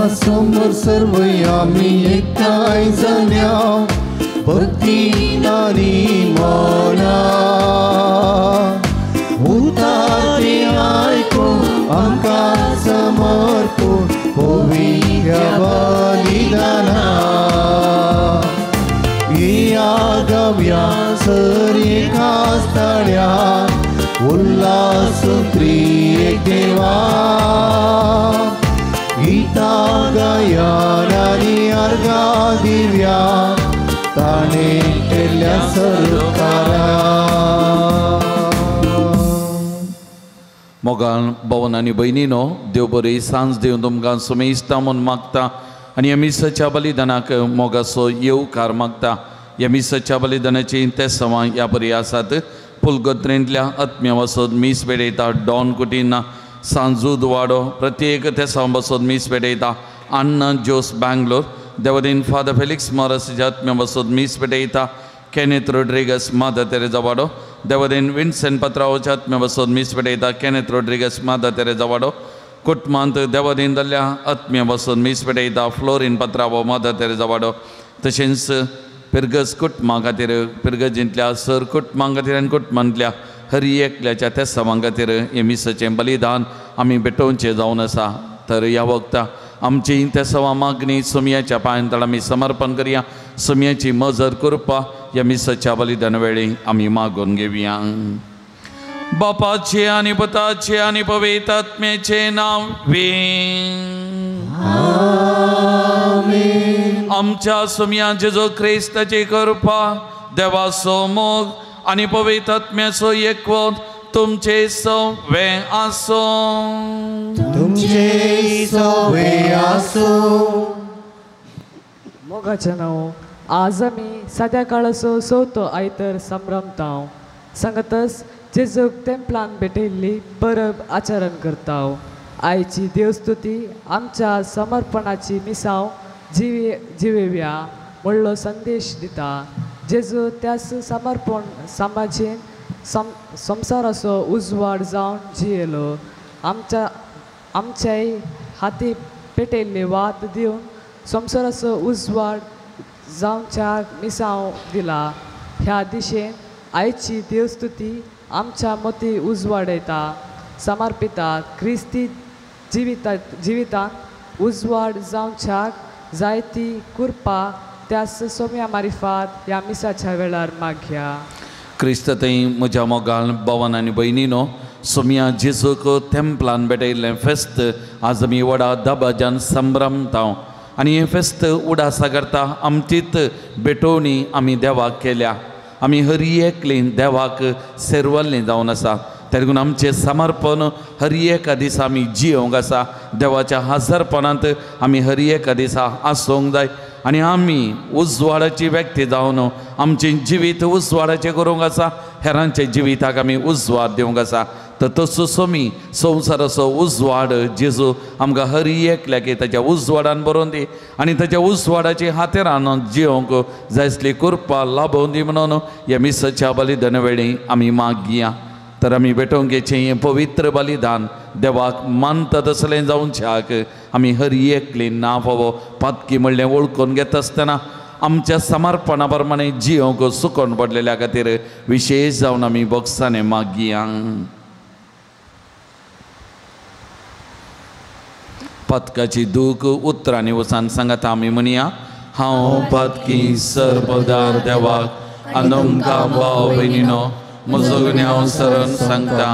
देवा समोर सर्वय आमी एकठांय जाल्या भक्ती आनी मना उतारे आयकून आमकां समर्पून पवित्र बलिदाना या गव्या सर एका स्थळ्या उल्हास त्रिएक देवा गीता गायन आनी अर्घा दिव्या ताणे केल्ल्या सरकारा. मोगान भवन आनी भयणीनो देव बरी सांज दिवन तुमकां सुमेस्ता म्हूण मागता आनी ह्या मिसाच्या बलिदानाक मोगाचो येवकार मागता. ह्या मिसाच्या बलिदानाची तेसवां ह्या बरी आसात. पुलगत्रेंतल्या आत्म्या वसत मीस पेटयता डॉन कुटिना सांजूद वाडो प्रत्येक तेसांव बसत मीस पेटयता. अण्णा जोस बँगलोर देवदीन फादर फेलिक्स मॉरसाच्या आत्म्या बसत मीस पेटयता. केनेथ रोड्रिगस मादर तेरेजा वाडो देवदीन विन्सेंट पत्रावच्या आत्म्या बसत मीस पेटयता. केनेथ रोड्रिगस मादर तेरेजा वाडो कुटुंबांत देवदीन जाल्ल्या आत्म्या बसून मीस पेटयता. फ्लोरीन पत्रावो मादर तेरेजा वाडो तशेंच पिरगज कुटुंबा खातीर पिरगजींतल्या सर कुटुंबां खातीर आनी कुटुंबांतल्या हर एकल्याच्या तेसांवां खातीर हें मिसाचें बलिदान आमी भेटोवचें जावन आसा. तर ह्या वखता आमची तेसवां मागणी सोमयाच्या पांयांतळ आमी समर्पण करया. सोमयाची मजत करपा ह्या मिसाच्या बलिदान वेळी आमी मागून घेवया. बापाचे आनी पुताचे आनी पवित्र आत्म्याचे नांव आमेन. आमच्या सोमया जेजू क्रिस्ताची कृपा देवाचो मोग आनी पवित्र आत्म्याचो एकवट तुमचे सवे आसूं. तुमचे सवे आसूं. मोगाचें नांव आज आमी साद्या काळाचो चवथो आयतर संभ्रमताव सांगतच जेजूक तेंपलान भेटयल्ली परब आचरण करता. आयची देवस्तुती आमच्या समर्पणाची मिसांव जिवेव्या म्हणलो संदेश दिता. जेजू त्याच समर्पण समाजेन संवसाराचो उजवाड जावन जियेलो. आमच्या आमच्याय हाती पेटयल्ली वात दिवन संवसाराचो उजवाड जावच्या मिसांव दिला. ह्या दिशेन आयची देवस्तुती आमच्या मती उजवाडयता. समर्पिता क्रिस्ती जिवितांत उजवाड जावच्याक जायती कृपा त्याच सोम्या मारिफात ह्या मिसाच्या वेळार मागया. क्रिस्त थंय म्हज्या मोगाल भवन आनी भयणीनो सोमया जेजूक तेंपलान भेटयल्लें फेस्त आज आमी व्हडा दबाज्यान संभ्रमता आनी हें फेस्त उडासा करता आमचीच भेटवणी आमी देवाक केल्या. आमी हर एकलीं देवाक सेरवल्लीं जावन आसा. तेका लागून आमचें समर्पण हर एका दिसा आमी जियोंक आसा. देवाच्या हजारपणांत आमी हर एका दिसा आसूंक जाय आनी आमी उजवाडाची व्यक्ती जावन आमचें जिवीत उजवाडाचें करूंक आसा. हेरांच्या जिविताक आमी उजवाड दिवंक आसा. तर तसोच आमी संवसाराचो उजवाड जेजू आमकां हर एकल्याक ताच्या उजवाडान बरोवन दी आनी ताच्या उजवाडाची हातेरान जियोंक जाय आसली कृपा लाभोवन दी म्हणून ह्या मिसाच्या बलिदान वेळी आमी मागया. तर आमी भेटोवंक घेचें हें पवित्र बलिदान देवाक मानता तसलें जावच्याक आमी हर एकली ना फावो पातकी म्हणलें वळखून घेता आसतना आमच्या समर्पणा प्रमाणे जियोंक सुकोवन पडलेल्या खातीर विशेश जावन आमी भोगसाने मागया. पातकाची दूख उतरांनी वचून सांगता आमी म्हणया. हांव पातकी सर्वदार देवाक आनी भाव भयणीनो म्हजो गुन्यांव सरण सांगता.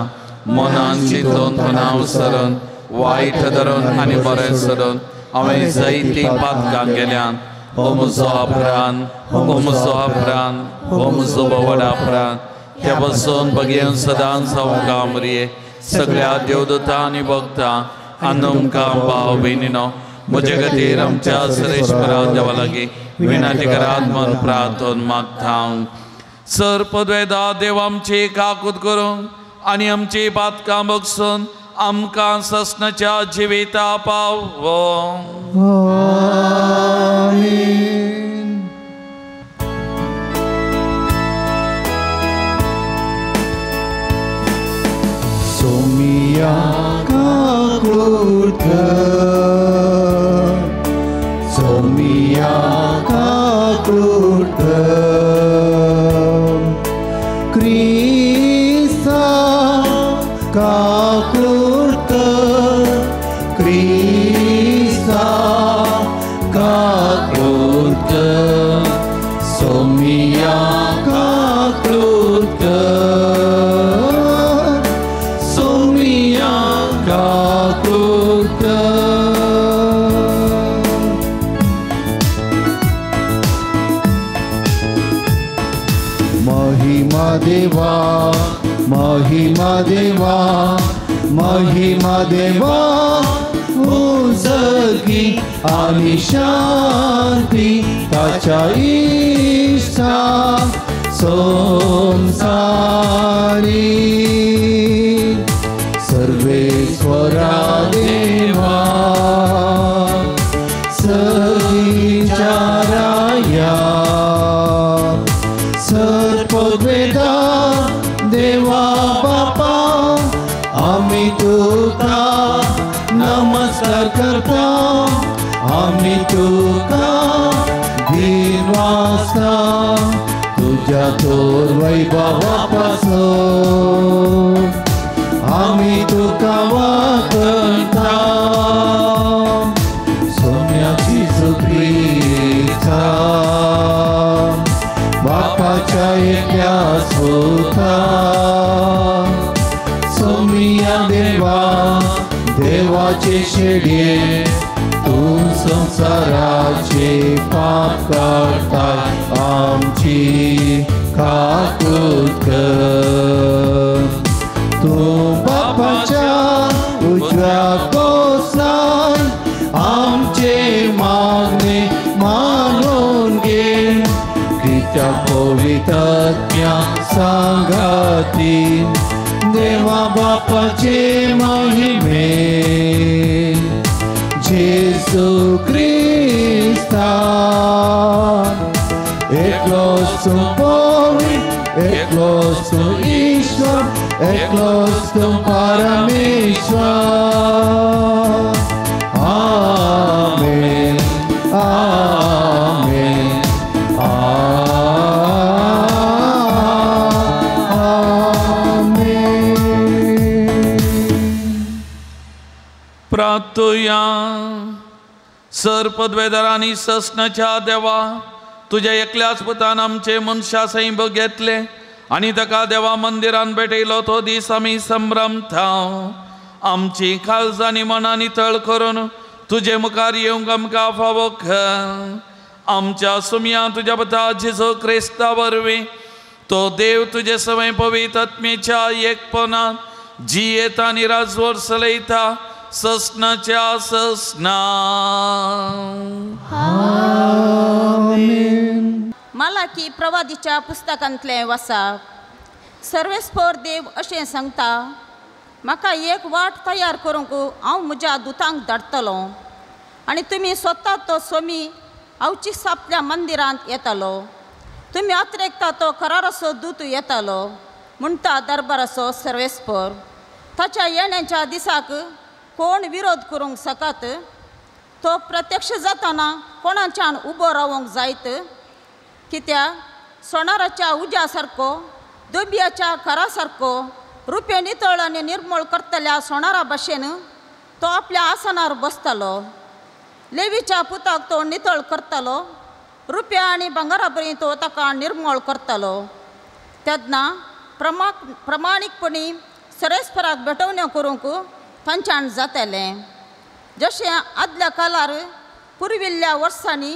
मनान चिंतून तणाव सरण वायट धरून आनी बरें सरण हांवें जायतीं पातकां केल्यान. हो म्हजो अपरान, हो म्हजो अपरान, हो म्हजो व्हड अपरान. त्या पासून बगेवन सदांच हांव कामरिये सगळ्या देवदूतां आनी भक्तां आनी तुमकां भाव भयणीनो म्हजे खातीर आमच्या सरेश्वरा देवा लागीं विनंती करात म्हूण प्रार्थन मागता. सर पदवेदा देव आमची काकूत करूंक आनी आमची पातकां बगसून आमकां ससनाच्या जिविता पावो. आमेन. सोमिया काकूत कर, काकूट कर, क्रिस्ता काकूट कर, क्रिस्ता काकूट कर, सोमिया काकूट कर, सोमिया काकूट कर। महिमा देवा, महिमा देवा, महिमा देवा, उजगी आणि शांती ताच्या इष्टा संसारी। सर्वेश्वरा देवा, सगळीच्या राया, सर्पवेदा देवा बापा, आम्ही तुका नमस्कार करता, आम्ही तुका दिनवासता, तुझ्या थोर वैभवापासून आम्ही तुका वाकता। सोम्याची सुप्रीता बापाच्या एकल्या सुता, सोमिया देवा देवाचे शेडये, तूं संसाराचे पाप काडताय, आमची काकूट कर। तूं बापाच्या उजव्या कोसान आमचे मागणे मानून घे, कित्याक पवित्रत्म्या सांगाती देवा बापाचे महिमे, जेजू क्रिस्ता एकलोच तूं पवित्र, एकलोच तूं ईश्वर, एकलोच तूं परमेश्वर। आमेन, आमेन, आमेन। प्रार्थुया। सर पदवेदारांनी ससनाच्या देवा, तुज्या एकल्याच पुतान आमचे मनशा सैंब घेतले आनी ताका देवा मंदिरान भेटयलो तो दीस आमी संभ्रमता। आमची काळजांनी मनां नितळ करून तुजे मुखार येवंक आमकां फावो कर। आमच्या सुमया तुज्या पुता जेजू क्रिस्ता वरवीं तो देव तुजे सवय पवित्र आत्मेच्या एकपणान जियेता आनी राजवट चलयता ससनाच्या ससना। आमेन। मालाकी प्रवादीच्या पुस्तकांतलें वासा। सर्वेस्पर देव अशें सांगता, म्हाका एक वाट तयार करूंक हांव म्हज्या दुतांक धाडटलो आनी तुमी स्वता तो सोमी आवचीस आपल्या मंदिरांत येतालो, तुमी अतिरेकता तो कराराचो दूत येतालो म्हणटा दरबाराचो सर्वेस्पर। ताच्या येण्याच्या दिसाक कोण विरोध करूंक शकत? तो प्रत्यक्ष जाताना कोणाच्यान उबो रावंक जायत? कित्याक सोनाराच्या उज्या सारको, दुबयाच्या खरा सारको, रुपये नितळ आनी निर्मूळ करतल्या सोनारा भाशेन तो आपल्या आसनार बसतालो। लेवीच्या पुताक तो नितळ करतालो, रुपया आनी भांगरा बरी तो ताका निर्मूळ करतालो। तेन्ना प्रमाणीकपणी सरेस्पराक भेटवण्यो करूंक तांच्यान जातालें। जशें आदल्या काळार पुर्विल्ल्या वर्सांनी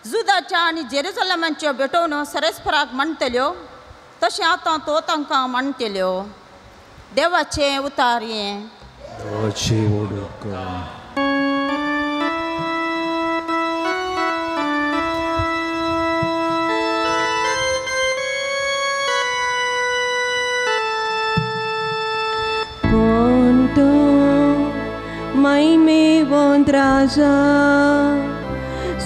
जुदाच्या आनी जेरुजलमाच्यो भेटवण्यो सरेस्पराक मांडटल्यो, तशें आतां तो तांकां मांडटल्यो। देवाचें उतार हें। Mai vondraja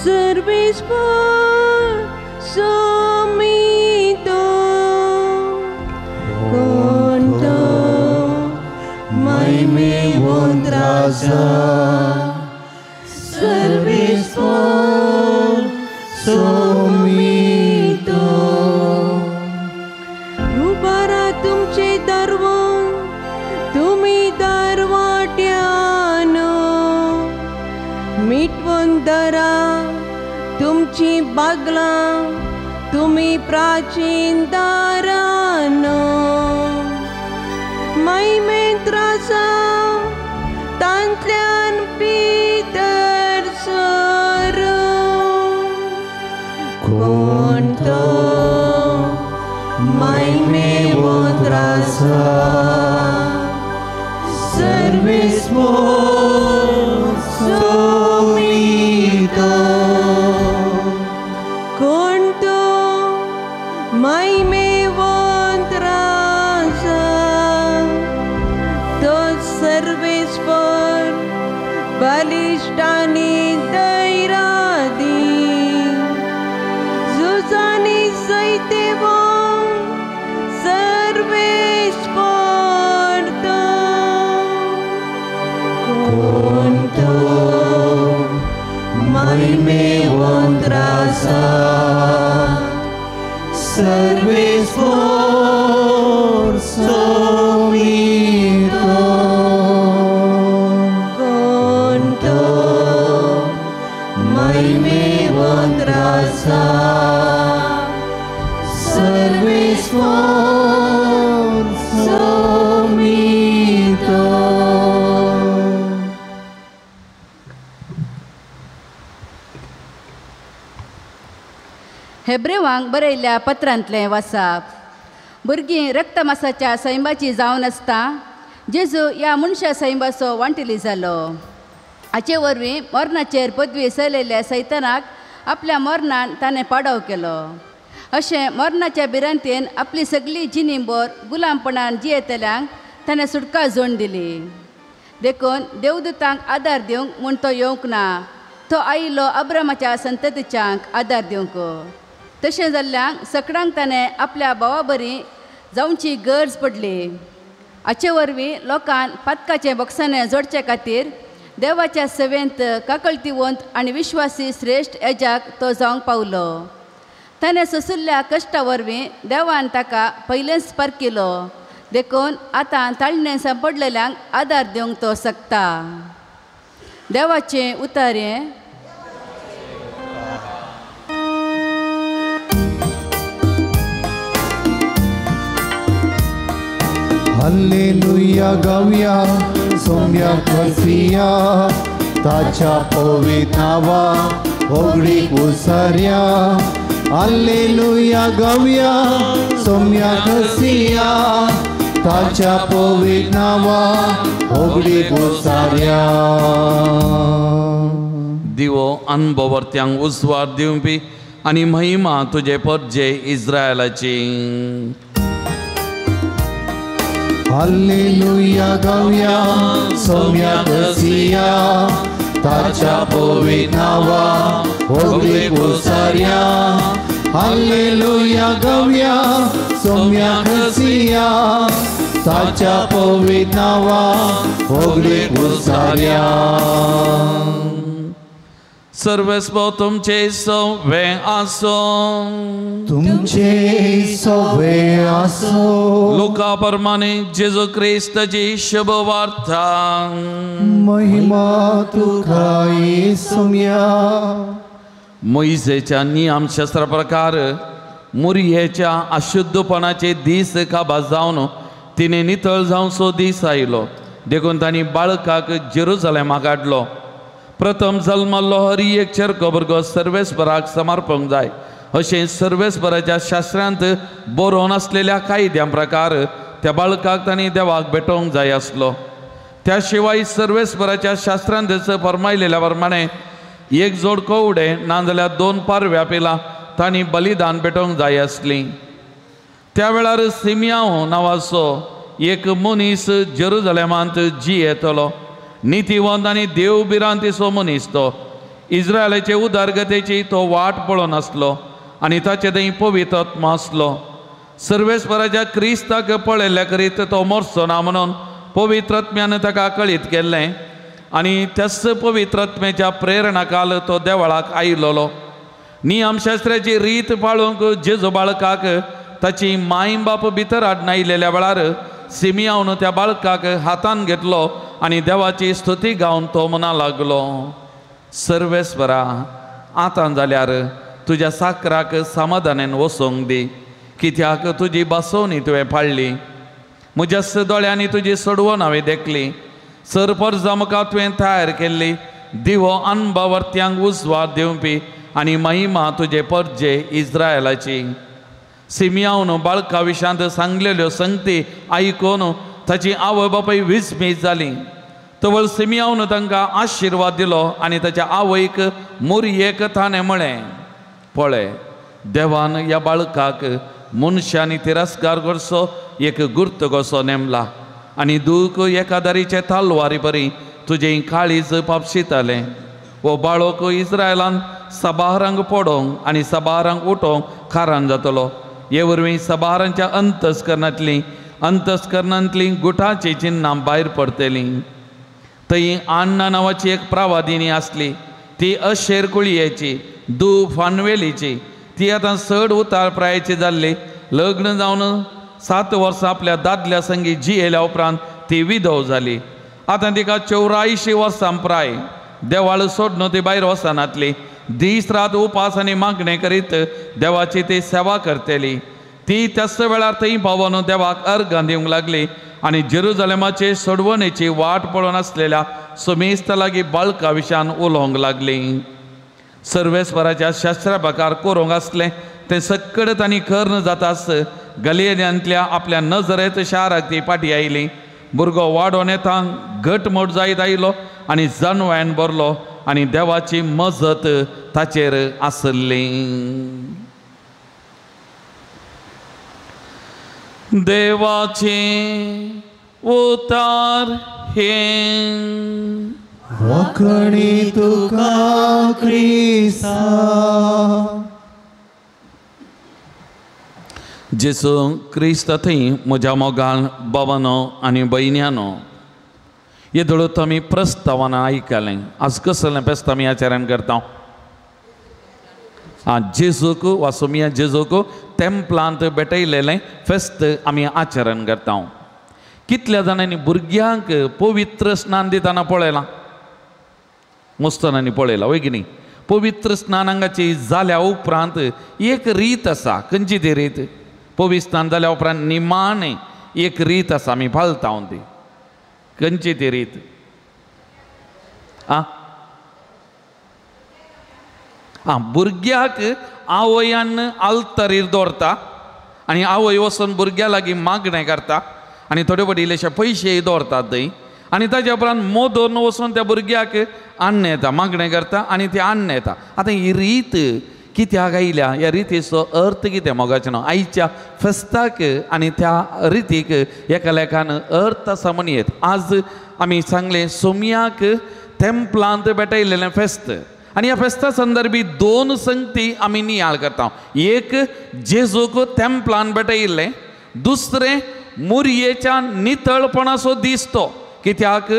service por somito conto mai me vondraja service por somito. दरा तुमची बागलां तुमी प्राचीन दारानो महिमेंत राजा तांतल्यान भितर सरूं. कोण तो महिमेवंत राजा सर्वेस्पर सोमितो. कोण तो महिमेवंत राजा तो सर्वेस्पर बलिश्ट आनी धैर्यादी झुजांनी जैतिवंत सर्वेस्पर तो. कोण तो महिमेवंत राजा सर्वेस्पर सोमितो. कोण तो महिमेवंत राजा सर्वेस्पर सोमितो. हेब्रेवांक बरयल्ल्या पत्रांतलें वासाप. भुरगीं रक्तमासाच्या सैमाची जावन आसता जेजू ह्या मनशा सैमाचो वांटेली जालो. हाचे वरवीं मरणाचेर पदवी चलयल्ल्या सैतानाक आपल्या मरणान ताणें पाडव केलो. अशें मरणाच्या भिरांतेन आपली सगळी जिणीभर गुलामपणान जियेतल्यांक ताणें सुटका जोड दिली. देखून देवदूतांक आदार दिवंक म्हूण तो येवंक ना, तो आयिल्लो अब्रामाच्या संततीच्यांक आदार दिवंक. तशें जाल्ल्यांक सकडांक ताणें आपल्या भावा बरी जावची गरज पडली. हाचे वरवीं लोकांक पातकाचें बक्षाणें जोडचे खातीर देवाच्या सेवेंत काकळतीवंत आनी विश्वासी श्रेश्ठ एजाक तो जावंक पावलो. ताणें सोंशिल्ल्या कश्टा वरवीं देवान ताका पयलेंच पारखिलो, देखून आतां ताळणें सांपडलेल्यांक आदार दिवंक तो शकता. देवाचें उतारें. हालेलुया गावया सोम्या करसिया ताच्या पवित्र नांवा होगडीक उसार्या. हालेलुया गावया सोम्या करसिया ताच्या पवित्र नांवा होगडीक उसार्या. दिवो अनभवर्त्यांक उजवाड दिवपी आनी महिमा तुजे परजे इस्रायलाची. हालेलुया गावया सोम्या करसिया ताच्या पवित्र नांवा होगडीक उसार्या. हालेलुया गावया सोम्या करसिया ताच्या पवित्र नांवा होगडीक उसार्या. सर्वेस्पर तुमचे सवे आसो. तुमचे सवे आसो. लुका प्रमाणे जेजू क्रिस्ताची शुभ वार्ता. महिमा तुका सोम्या. मोयजेच्या नियमशास्त्रा प्रकार मुरयेच्या अशुद्धपणाचे दीस काबार जावन तिणें नितळ जावचो दीस आयलो. देखून तांणी बाळकाक जेरुजलेमाक हाडलो. प्रथम जल्मल्लो हरी एक चेरको भुरगो सर्वेस्पराक समर्पूंक जाय अशें सर्वेस्पराच्या शास्त्रांत बरोवन आसलेल्या कायद्या प्रकार त्या बाळकाक तांणी देवाक भेटोवंक जाय आसलो. त्या शिवाय सर्वेस्पराच्या शास्त्रांत फरमायलेल्या प्रमाणे एक जोड कवडे नाजाल्यार 2 पारव्या पिलां तांणी बलिदान भेटोवंक जाय आसलीं. त्या वेळार सिमियांव नांवाचो एक मनीस जेरुजलेमांत जियेतलो. नितीवंत आनी देव भिरांतीचो मनीस तो. इस्रायलाचे उदरगतेची तो वाट पळोवन आसलो आनी ताचे थंय पवित्र आत्मा आसलो. सर्वेस्पराच्या क्रिस्ताक पळयल्ल्या करीत तो मरचो ना म्हणून पवित्र आत्म्यान ताका कळीत केल्लें आनी त्याच पवित्र आत्म्याच्या प्रेरणा काल तो देवळाक आयिल्लो. नियमशास्त्राची रीत पाळूंक जेजू बाळकाक ताची माय बाप भितर हाडून आयिल्ल्या वेळार सिमियांवन त्या बाळकाक हातान घेतलो आनी देवाची स्तुती गावन तो म्हणा लागलो. सर्वेस्वरा आतां जाल्यार तुज्या साकराक समाधानान वचोंक दी, कित्याक तुजी बसोवणी तुवें पाळ्ळी. म्हज्या दोळ्यांनी तुजी सोडवण हांवें देखली. सरपर्जा मुखार तुवें तयार केल्ली दिवो अनबावर्त्यांक उजवाड दिवपी आनी महिमा तुजे परजे इस्रायलाची. सिमियावन बाळका विशांत सांगलेल्यो संगती आयकून ताची आवय बापाय विस्मीत जाली. तवळ सिमियावन तांकां आशिर्वाद दिलो आनी ताच्या आवयक मुरयेक ताणें म्हळें, पळय देवान ह्या बाळकाक मनशांनी तिरस्कार करचो एक गुर्त कसो नेमला आनी दूख एकादारीचे तालवारी परी तुजें काळीज पापशितालें. हो बाळक इस्रायलान सबारांक पडोवंक आनी सबारांक उठोवंक कारण जातलो. हे वरवीं सबारांच्या अंतस्करणांतलीं गुटाचीं चिन्नां भायर पडटलीं. थंय आन्ना नांवाची एक प्रावादिनी आसली. ती अशेर कुळयेची दू फानवेलीची. ती आतां चड उतार प्रायेची जाल्ली. लग्न जावन 7 वर्सां आपल्या दादल्या संगी जियेल्या उपरांत ती विधव जाली. आतां तिका 84 वर्सां प्राय. देवाळ सोडून ती भायर वचनातली. दीस रात उपास आनी मागणें करीत देवाची ती सेवा करतली. ती त्याच वेळार थंय पावोन देवाक अर्गां दिवंक लागली आनी जेरुजलेमाचे सोडवणेची वाट पळोवन आसलेल्या सुमेस्त लागीं बाळका विशयान उलोवंक लागली. सर्वेस्वराच्या शास्त्रा प्रकार करूंक आसलें तें सक्कड तांणी कर्ण जातास गलियेंतल्या आपल्या नजरेत शाराक ती फाटी आयली. भुरगो वाडोन येता घटमूट जायत आयलो आनी जानव्यान भरलो आनी देवाची मजत ताचेर आसली. देवाचे उतार हे वखणी तुका क्रिस्ता. जेजू क्रिस्त थंय म्हज्या मोगान बाबानो आनी भयण्यानो, येदोळ आमी प्रस्तावान आयकलें. आज कसलें फेस्त आमी आचरण करता? जेजूक वा सोमिया जेजूक तेम्पलांत भेटयलेलें फेस्त आमी आचरण करता. कितल्या जाणांनी भुरग्यांक पवित्र स्नान दितना पळयलां? मुस्तनांनी पळयलां वय की न्ही? पवित्र स्नान हांगाची जाल्या उपरांत एक रीत आसा. खंयची ती रीत? पवित्र स्नान जाल्या उपरांत निमाणें एक रीत आसा आमी पाळता ती. खंयची ती रीत? आं आं भुरग्याक आवयान आल्तरीर दवरता आनी आवय वचून भुरग्या लागीं मागणें करता आनी थोडे फावटी इल्लेशे पयशेय दवरतात थंय आनी ताच्या उपरांत मोदोन वचून त्या भुरग्याक अन्न येता, मागणें करता आनी तें अन्न येता. आतां ही रीत कित्याक आयल्या? ह्या रितीचो अर्थ कितें मोगाचें न्हू? आयच्या फेस्ताक आनी त्या रितीक एका लेखान अर्थ आसा म्हणयेत. आज आमी सांगलें सोमयाक तेम्पलांत भेटयलेलें फेस्त आनी ह्या फेस्ता संदर्भी 2 संगती आमी नियाळ करता. एक जेजूक तेम्पलान भेटयिल्लें, दुसरें मुरयेच्या नितळपणाचो दीस तो. कित्याक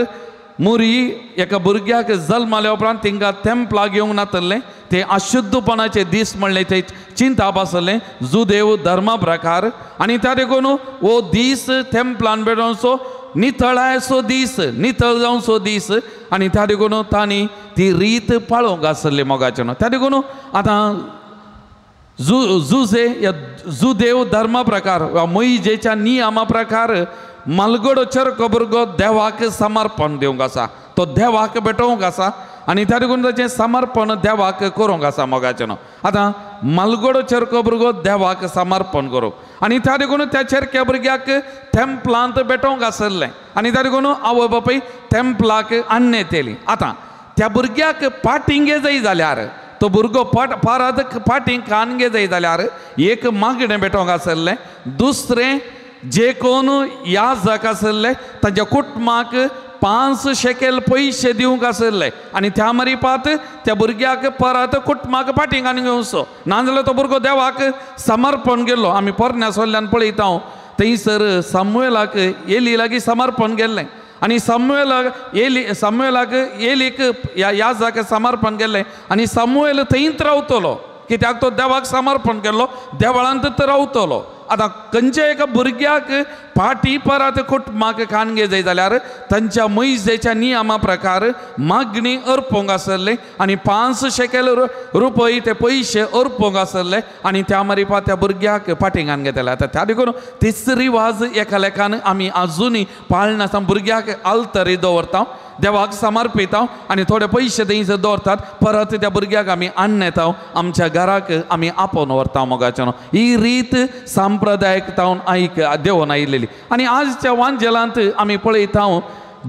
मुरी एका भुरग्याक जल्माल्या उपरांत तांकां तेम्पलाक घेवंक नातलें, ते अशुद्धपणाचे दीस म्हणलें, ते चिंताप आसलें जुदेव धर्मा प्रकार आनी त्या देखून हो दीस तेम्पलान भेटोवचो नितळायचो दीस, नितळ जावचो दीस आनी त्या देखून तांणी ती रीत पाळोवंक आसली मोगाचें न्हू. त्या देखून आतां जुजे या जुदेव धर्मा प्रकार वा मोहिजेच्या नियमा प्रकार मालगडो चरको भुरगो देवाक समर्पण दिवंक आसा, तो देवाक भेटोवंक आसा आनी त्या देखून ताचें समर्पण देवाक करूंक आसा मोगाचें न्हू. आतां मालगडो चरको भुरगो देवाक समर्पण करूंक आनी त्या देखून त्या चरक्या भुरग्याक तेम्पलांत भेटोवंक आसलें आनी त्या देखून आवय बापूय तेम्पलाक अन्न येतली. आतां त्या भुरग्याक पाटिंगे जाय जाल्यार तो भुरगो परत पाटींग कानगे जाय जाल्यार एक मागणें भेटोवंक आसलें, दुसरें जे कोण याजक आसले तांच्या कुटुंबाक 5 शेकेल पयशे दिवंक आसले आनी त्या मरिपात त्या भुरग्याक परत कुटुंबाक पाटींग आनी घेवचो, नाजाल्यार तो भुरगो देवाक समर्पण केल्लो. आमी पोरण्या सोल्ल्यान पळयता थंयसर सामुएलाक एली लागीं समर्पण केल्लें आनी सामुएलाक एलीक याजक समर्पण केल्लें आनी सामुएल थंयच रावतलो कित्याक तो देवाक समर्पण केल्लो, देवळांत रावतलो. आतां खंयच्या एका भुरग्याक पाटी परत कुटुंबाक कानगे जाय जाल्यार तांच्या मैजेच्या नियमा प्रकार मागणी अर्पूंक आसले आनी 5 शेकेल रुपये ते पयशे अर्पूंक आसले आनी त्या मारिपा त्या भुरग्याक पाटींगान घेतले. आतां त्या देखून तीच रिवाज एका लेखान आमी आजुनूय पाळनासतना भुरग्याक आल्तरी दवरता, देवाक समर्पिता आनी थोडे पयशे थंयसर दवरतात, परत त्या भुरग्याक आमी आणून येता आमच्या घराक आमी आपोवन व्हरता मोगाच्यानो. ही रीत सांप्रदायीक तावन आयक देवून आयिल्ली आनी आजच्या वांजेलांत आमी पळयता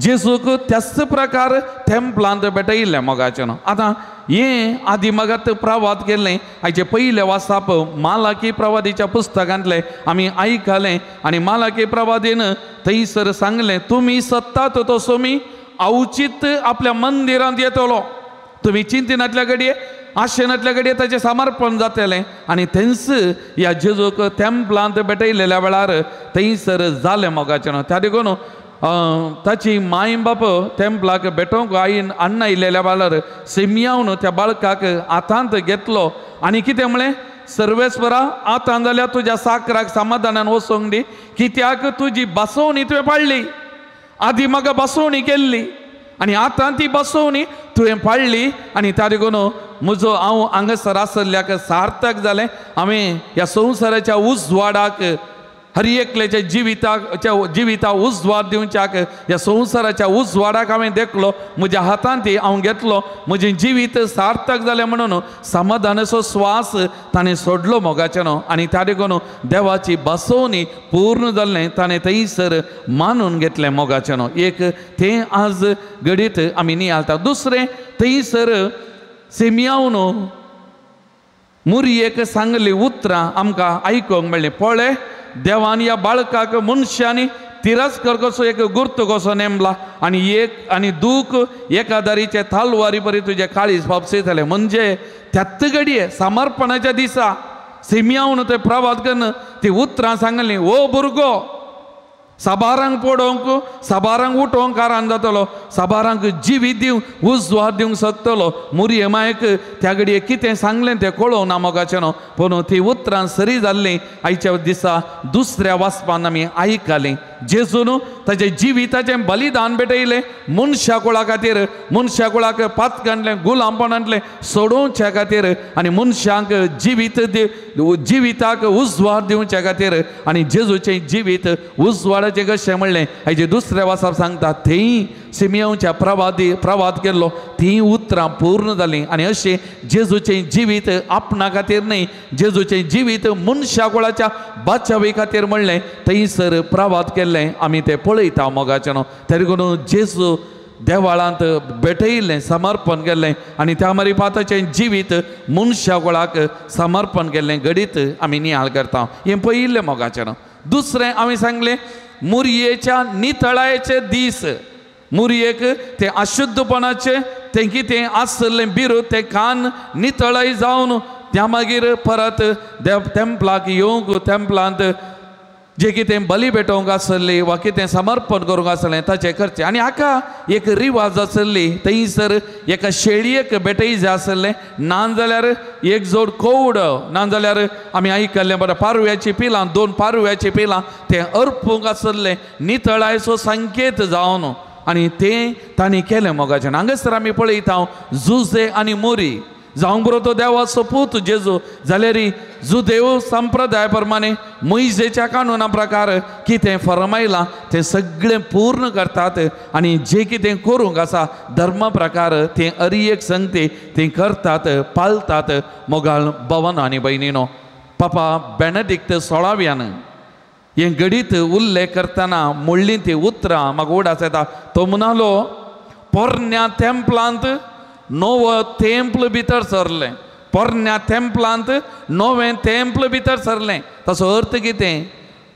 जेजूक त्याच प्रकार तेंपलांत भेटयिल्लें मोगाच्यानो. आतां हें आदी मगात प्रवाद केल्लें हाचे पयलें वाचप मालाकी प्रवादीच्या पुस्तकांतलें आमी आयकलें आनी मालाकी प्रवादीन थंयसर सांगलें तुमी सत्तात तसो मी अवचीत आपल्या मंदिरांत येतलो, तुमी चिंतिनातल्या घडये आशेनातल्या घडये ताचें समर्पण जातलें आनी थंयच ह्या जेजूक तेंपलांत भेटयलेल्या वेळार थंयसर जालें मोगाचें. त्या देखून ताची माय बाप तेंपलाक भेटोवंक आईन अण्णा आयिल्ल्या वेळार सिमयावन त्या बाळकाक हातांत घेतलो आनी कितें म्हळें, सर्वेस्वरा आतां जाल्यार तुज्या साकराक समाधानान वचोंक दी, कित्याक तुजी बसोवणी तुवें पाडली, आदी म्हाका बसोवणी केल्ली आनी आतां ती बसोवणी तुवें पाडली आनी त्या देखून म्हजो हांव हांगासर आसल्याक सार्थक जालें. हांवें ह्या संवसाराच्या उजवाडाक हर एकल्याच्या जिविता उजवाड दिवच्याक ह्या संवसाराच्या उजवाडाक हांवें देखलो, म्हज्या हातांत ती हांव घेतलो, म्हजें जिवीत सार्थक जालें म्हणून समाधानाचो स्वास ताणें सोडलो मोगाचें न्हू आनी त्या देखून देवाची बसोवणी पूर्ण जाल्लें ताणें थंयसर मानून घेतलें मोगाचें न्हू. एक तें आज घडीत आमी नियाळटा. दुसरें थंयसर सिमियावन मुरयेक सांगली उतरां आमकां आयकूंक मेळ्ळीं, पळय देवान ह्या बाळकाक मनशांनी तिरस्कार कसो एक गुर्त कसो नेमला आनी एक आनी दूख एकादारीचे थालवारी परी तुजे काळीज फापसयतलें. म्हणजे त्याच घडये समर्पणाच्या दिसा सिमियावन ते प्रवाद कन्न ती उतरां सांगली, ओ भुरगो साबारांक पडोवंक साबारांक उठोवंक कारण जातलो, साबारांक जिवीत दिवंक उजवाड दिवंक शकतलो. मुरये मायक त्या घडये कितें सांगलें तें कळोवना मोगाचें न्हू, पूण ती उतरां सरी जाल्लीं आयच्या दिसा दुसऱ्या वाचपान आमी आयकलीं. जेजून ताचें जिविताचें बलिदान भेटयलें मनशा कुळा खातीर, मनशा कुळाक पातकांतलें गुलामपणांतलें सोडोवच्या खातीर आनी मनशांक जिवीत जिविताक उजवाड दिवच्या खातीर आनी जेजूचें जिवीत उजवाडाचें कशें म्हणलें हाचें दुसऱ्या वाचप सांगता. थंय सिमियोच्या प्रवाद केल्लो तीं उतरां पूर्ण जालीं आनी अशें जेजूचें जिवीत आपणा खातीर न्हय, जेजूचें जिवीत मनशा कुळाच्या बाचावी खातीर म्हणलें थंयसर प्रवाद केल्लें आमी तें पळयता मोगाचें न्हू. तरी करून जेजू देवाळांत भेटयिल्लें समर्पण केल्लें आनी त्या मारिपाताचें जिवीत मनशा कुळाक समर्पण केल्लें घडीत आमी नियाळ करता. हें पळयिल्लें मोगाचें न्हू. दुसरें आमी सांगलें मुरयेच्या नितळायेचे दीस, मुरयेक तें अशुद्धपणाचें तें कितें आसलें बिरू तें कान नितळाय जावन त्या मागीर परत तेंपलाक येवंक तेंपलांत जे कितें बली भेटोवंक आसली वा कितें समर्पण करूंक आसलें ताचें करचें. आनी हाका एक रिवाज आसली थंयसर एका शेळयेक भेटय जाय आसलें, ना जाल्यार एक जोड कोवड, ना जाल्यार आमी आयकल्लें बरें पारव्याचीं पिलां, 2 पारव्याचीं पिलां तें अर्पूंक आसलें नितळायचो संकेत जावन आनी तें तांणी केलें मोगाचें. हांगासर आमी पळयता जुजे आनी मोरी जावंक बरो तो देवाचो पूत जेजू जाल्यार जुदेव संप्रदाय प्रमाणे मोयजेच्या कानुना प्रकार कितें फरमायलां तें सगळें पूर्ण करतात आनी जें कितें करूंक आसा धर्म प्रकार तें अरी एक संगती तें करतात पाळतात. मोगाळ भवन आनी भयणीनो, पापा बेनेडिक्ट 16व्यान हें घडीत उल्लेख करतना म्हणलीं ती उतरां म्हाका उडास येता. तो म्हणालो पोरण्या तेंपलांत नवो तेंपल भितर सरलें, पोरण्या तेंपलांत नवें तेंपल भितर सरलें. ताचो अर्थ कितें?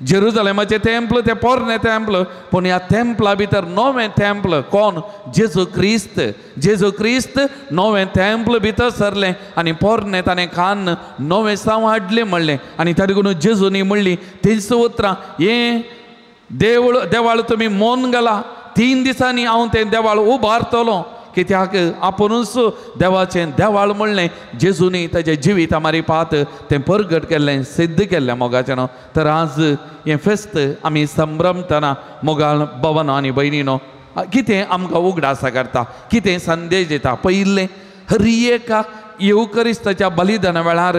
जेरुजलेमाचें तेंपल तें पोरणें तेंपल, पूण ह्या तेंपला भितर नवें तेंपल कोण? जेजू क्रिस्त. जेजू क्रिस्त नवें तेंपल भितर सरलें आनी पोरणें ताणें खान नवें साव हाडलें म्हणलें आनी ताणें देखून जेजूनी म्हणली तीच उतरां, हें देवळ देवाळ तुमी मोन घाला, 3 दिसांनी हांव तें देवाळ उबारतलो. कित्याक आपुणूच देवाचें देवाळ म्हणलें जेजूनी ताच्या जिविता मारिपात तें परगट केल्लें सिद्ध केल्लें मोगाचें न्हू. तर आज हें फेस्त आमी संभ्रमतना मोगाळ भवनो आनी भयणीनो कितें आमकां उगडासा करता, कितें संदेश दिता. पयलें हर एका येवकरिस्ताच्या बलिदाना वेळार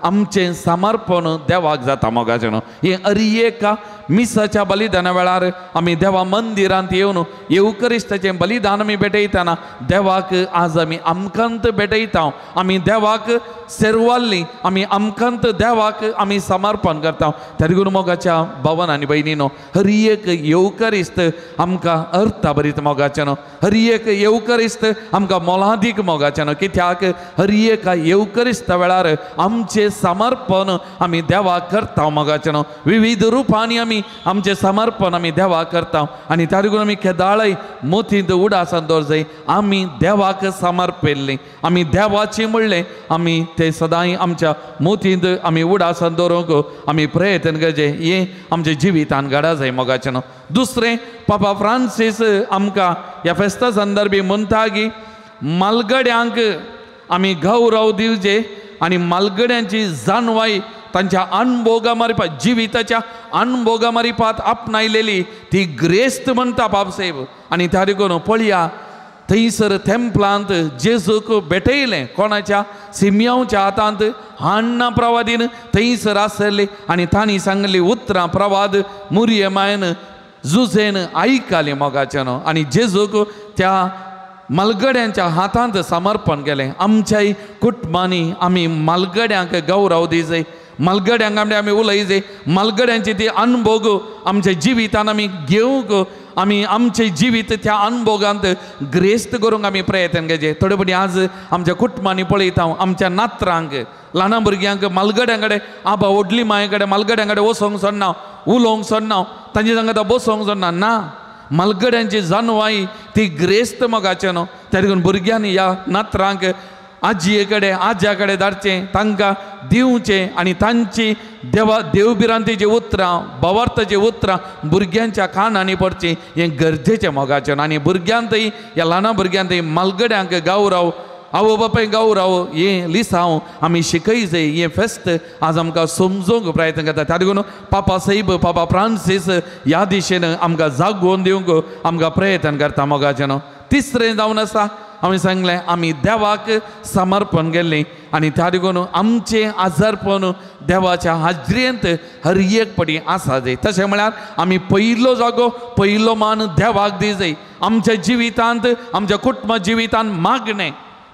आमचें समर्पण देवाक जाता मोगाचें न्हू. हें हर एका मिसाच्या बलिदाना वेळार आमी देवा मंदिरांत येवन येवकरिस्ताचें बलिदान आमी भेटयतना देवाक आज आमी आमकांत भेटयता, आमी देवाक सेरवाल्ली, आमी आमकांत देवाक आमी समर्पण करता. त्या मोगाच्या भवन आनी भयणीनो हर एक येवकरिस्त आमकां अर्थाभरीत मोगाचें न्हू, हर एक येवकरिस्त आमकां मोलादीक मोगाचें न्हू. कित्याक हर एका येवकरिस्ता वेळार आमचें समर्पण आमी देवाक करता मोगाचें न्हू. विविध रुपांनी आमी आमचें समर्पण आमी देवाक करता आनी त्या लागून आमी केदाळय मोतींत उडासान दवर जाय आमी देवाक समर्पिल्लीं, आमी देवाची म्हणलें आमी ते सदांय आमच्या मोतींत आमी उडासान दवरूंक आमी प्रयत्न करचें, हें आमच्या जिवितान घडा जाय मोगाचें न्हू. दुसरें पापा फ्रांसीस आमकां ह्या फेस्ता संदर्भी म्हणटा की मालगड्यांक आमी गौरव दिवचे आनी मालगड्यांची जाणवाय तांच्या अणभोगा मारिपात जिविताच्या अणभोगा मारिपात आपणायलेली ती ग्रेस्त म्हणटा बाबसाहेब. आनी त्या देखून पळया थंयसर तेंपलांत जेजूक भेटयलें कोणाच्या सिमियांच्या हातांत हाण्णा प्रवादीन थंयसर आसले आनी तांणी सांगली उतरां प्रवाद मुरयमायन जुझेन आयकाली मोगाचें न्हू. आनी जेजूक त्या मालगड्यांच्या हातांत समर्पण केलें. आमच्याय कुटुंबांनी आमी मालगड्यांक गौरव दिवचे, मालगड्यांक आमी उलयचे, मालगड्यांची ती अणभोग आमच्या जिवितान आमी घेवंक आमी आमचें जिवीत त्या अणभोगांत ग्रेस्त करूंक आमी प्रयत्न करचे. थोडे फावटी आज आमच्या कुटुंबांनी पळयता आमच्या नातरांक ल्हान भुरग्यांक मालगड्यां कडेन आबा व्हडली माये कडेन मालगड्यां कडेन वचोंक सोडना, उलोवंक सोडना, तांचे सांगता बसोंक सोडना. ना, मालगड्यांची जाणवाय ती ग्रेस्त मोगाचें न्हू. त्या देखून भुरग्यांनी ह्या नातरांक आजये कडेन आज्या कडेन धाडचें, तांकां दिवचें आनी तांची देवा देवभिरांतीची उतरां भावार्थाची उतरां भुरग्यांच्या कानांनी पडचीं हें गरजेचें मोगाचें. आनी भुरग्यांतय ह्या ल्हान भुरग्यांतय मालगड्यांक गौरव आवय बापाय गौरव हें लिसांव आमी शिकयचें. हें फेस्त आज आमकां समजूंक प्रयत्न करता. त्या देखून पापा साहेब पापा फ्रांसीस ह्या दिशेन आमकां जागोवन दिवंक आमकां प्रयत्न करता मोगाचें न्हू. तिसरें जावन आसा आमी सांगलें आमी देवाक समर्पण केल्लीं आनी त्या देखून आमचें आजारपण देवाच्या हाजरेंत हर एक पटी आसा जाय. तशें म्हळ्यार आमी पयलो जागो पयलो मान देवाक दी जाय. आमच्या जिवितांत आमच्या कुटुंब जिवितांत मागणें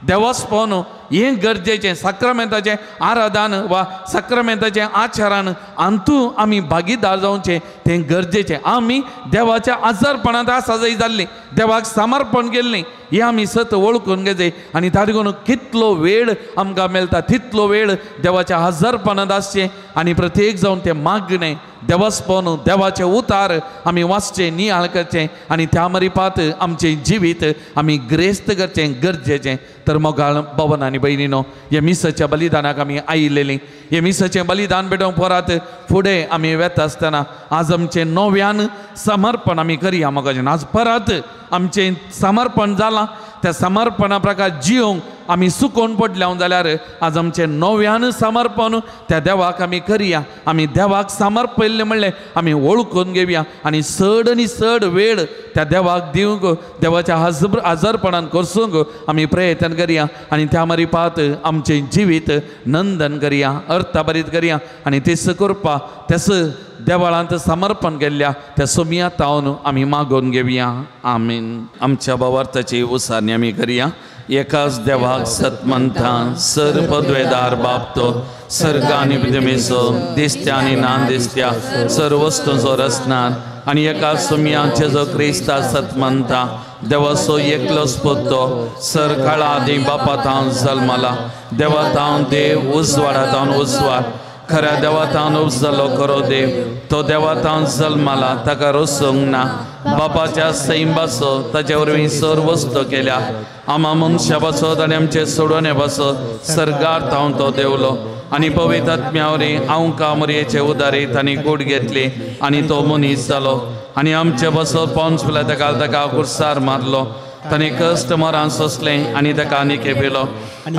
देवस्पण हें गरजेचें. साक्रामेंताचें आराधन वा साक्रामेंताचें आचरण हातूंत आमी भागीदार जावचें तें गरजेचें. आमी देवाच्या आजारपणांत आसा जाय जाल्लीं, देवाक समर्पण केल्लीं हें आमी सत वळखून घेवचें. आनी त्या देखून कितलो वेळ आमकां मेळटा तितलो वेळ देवाच्या आजारपणांत आसचें आनी प्रत्येक जावन तें मागणें देवस्पण देवाचें उतार आमी वाचचें, नियाळ करचें आनी त्या मरिपात आमचें जिवीत आमी ग्रेस्त करचें गरजेचें. तर मोगाळ भवन आनी भयणीनो ह्या मिसाच्या बलिदानाक आमी आयिल्लीं. हें मिसाचें बलिदान भेटोवंक परत फुडें आमी वेता आसतना आज आमचें नव्यान समर्पण आमी करया मोगाचें. आज परत आमचें समर्पण जालां त्या समर्पणा प्रकार जिवंक आमी सुकोवन पडल्या जाल्यार आज आमचें नव्यान समर्पण त्या देवाक आमी करया. आमी देवाक समर्पिल्लें म्हणलें आमी वळखून घेवया आनी चड आनी चड वेळ त्या देवाक दिवंक देवाच्या आजारपणान करसूंक आमी प्रयत्न करया आनी त्या मारिपात आमचें जिवीत नंदन करया, अर्थाभरीत करया आनी तेच करपा तेच देवाळांत समर्पण केल्ल्या त्या सोमया तावन आमी मागोवन घेवया. आमीन. आमच्या भावार्थाची उसारणी आमी करया. एकाच देवाक सतमंता सर पदवेदार बापतो सर्ग आनी पृथ्वीचो दिसत्या आनी ना दिसत्या सर वस्तूंचो रचणार आनी एका सुमयाचे जो क्रिस्ता सतमंता देवाचो एकलोच पुतो सर काळा आदी बापा तावन जल्मला देवा तावन देव उजवाडा तावन उजवाड खऱ्या देवा तावन उपजलो खरो देव तो देवा तावन जल्मला ताका रोसूंक ना बापाच्या सैंबाचो ताचे वरवीं सर वस्तू केल्या आमा मनशा पासत आनी आमचे सोडोवणे पासत सर्गार तावन तो देवलो आनी पवित्र आत्म्या वरवीं आमकां मोरयेचे उदारी तांणी कूड घेतली आनी तो मनीस जालो आनी आमचे पासत पोन्स पिलाता ताका कुर्सार मारलो ताणें कश्ट मरण सोंसलें आनी ताका आनीक पेलो